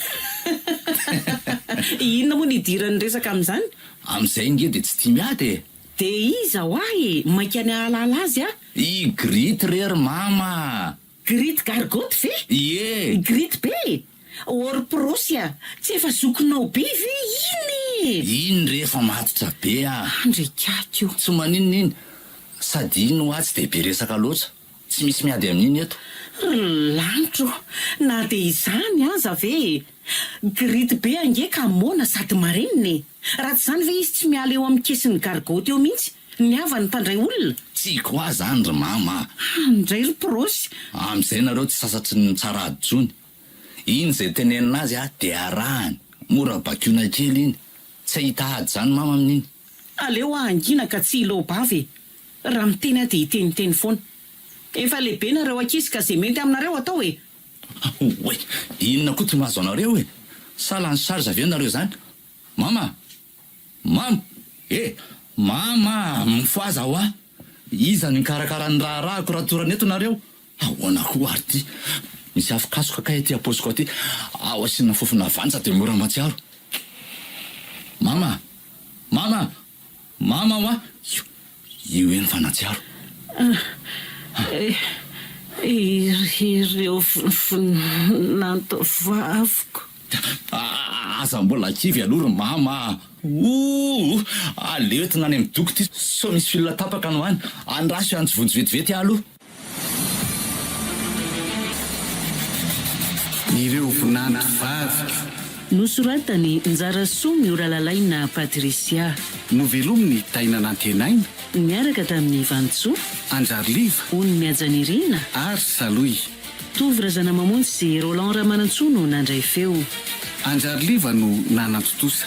Inona moa no idiran'ny resaka amin'izany? Amin'izay nge dia tsy tia miady e! Dia iza hoa e? Maika ny hahalala azy aho. I Grity re ry mama a! Grity gargotte ve? Ie! Grity be e! Or prosy a! Tsy efa zokinao be ve iny e? Iny re efa matotra be a! Andrikako io. Tsy maninona iny, sady iny hoa tsy dia be resaka loatra. Tsy misy miady amin'iny eto. Ry lanitro, na dia izany aza ve e! Grity be ange ka moana sady marenina e! Raha tsy izany ve izy tsy miala eo amin'ny kesin'ny gargotte eo mihitsy, ny havany mpandray olona? Tiako ahy izany ry mama a! Any indray ry prosy! Amin'izay nareo tsy sasatry ny mitsara ady intsony. Iny izay tenenina azy a, dia arahany. Mora bakiona kely iny. Tsy hahita ady izany mama amin'iny. Aleo aho hangina ka tsy hiloa-bava e! Raha miteny aho dia hiteniteny foana. Efa lehibe nareo ankizy ka ze mety aminareo atao e! Oay! Inona koa ty mahazo anareo e? Sa lany charge ve nareo zany? Mama! Mama! Eh! Mama! Mifohaza hoa! Iza no hikarakara ny raharahako raha torana eto nareo? Ahoana koa ary ty? Misy afokasoka kay aty am-paosiko aty, ao asiana fofona vanja dia mora mahatsiaro. Mama! Mama! Mama hoa! Io, io eny fa nahatsiaro. Ireo vinanto vaviko. Aza mbola kivy aloha ry mama a! Ouh! Aleo entina any amin'ny doko ity sao misy fil tapaka any ho any. Andraso hiantso vonjy vetivety aho aloha. Ireo vinanto vaviko. Nosoratan'i Njarasoa Mioralalaina Patricia. Novelomin'i Taina Nantenaina. Niaraka tamin'i Vantsoa. Anjariliva. Ony Mihajanirina. Ary Salohy. Tovo Razanamamonjy sy Roland Ramanantsoa no nandray feo. Anjariliva no nanantontosa.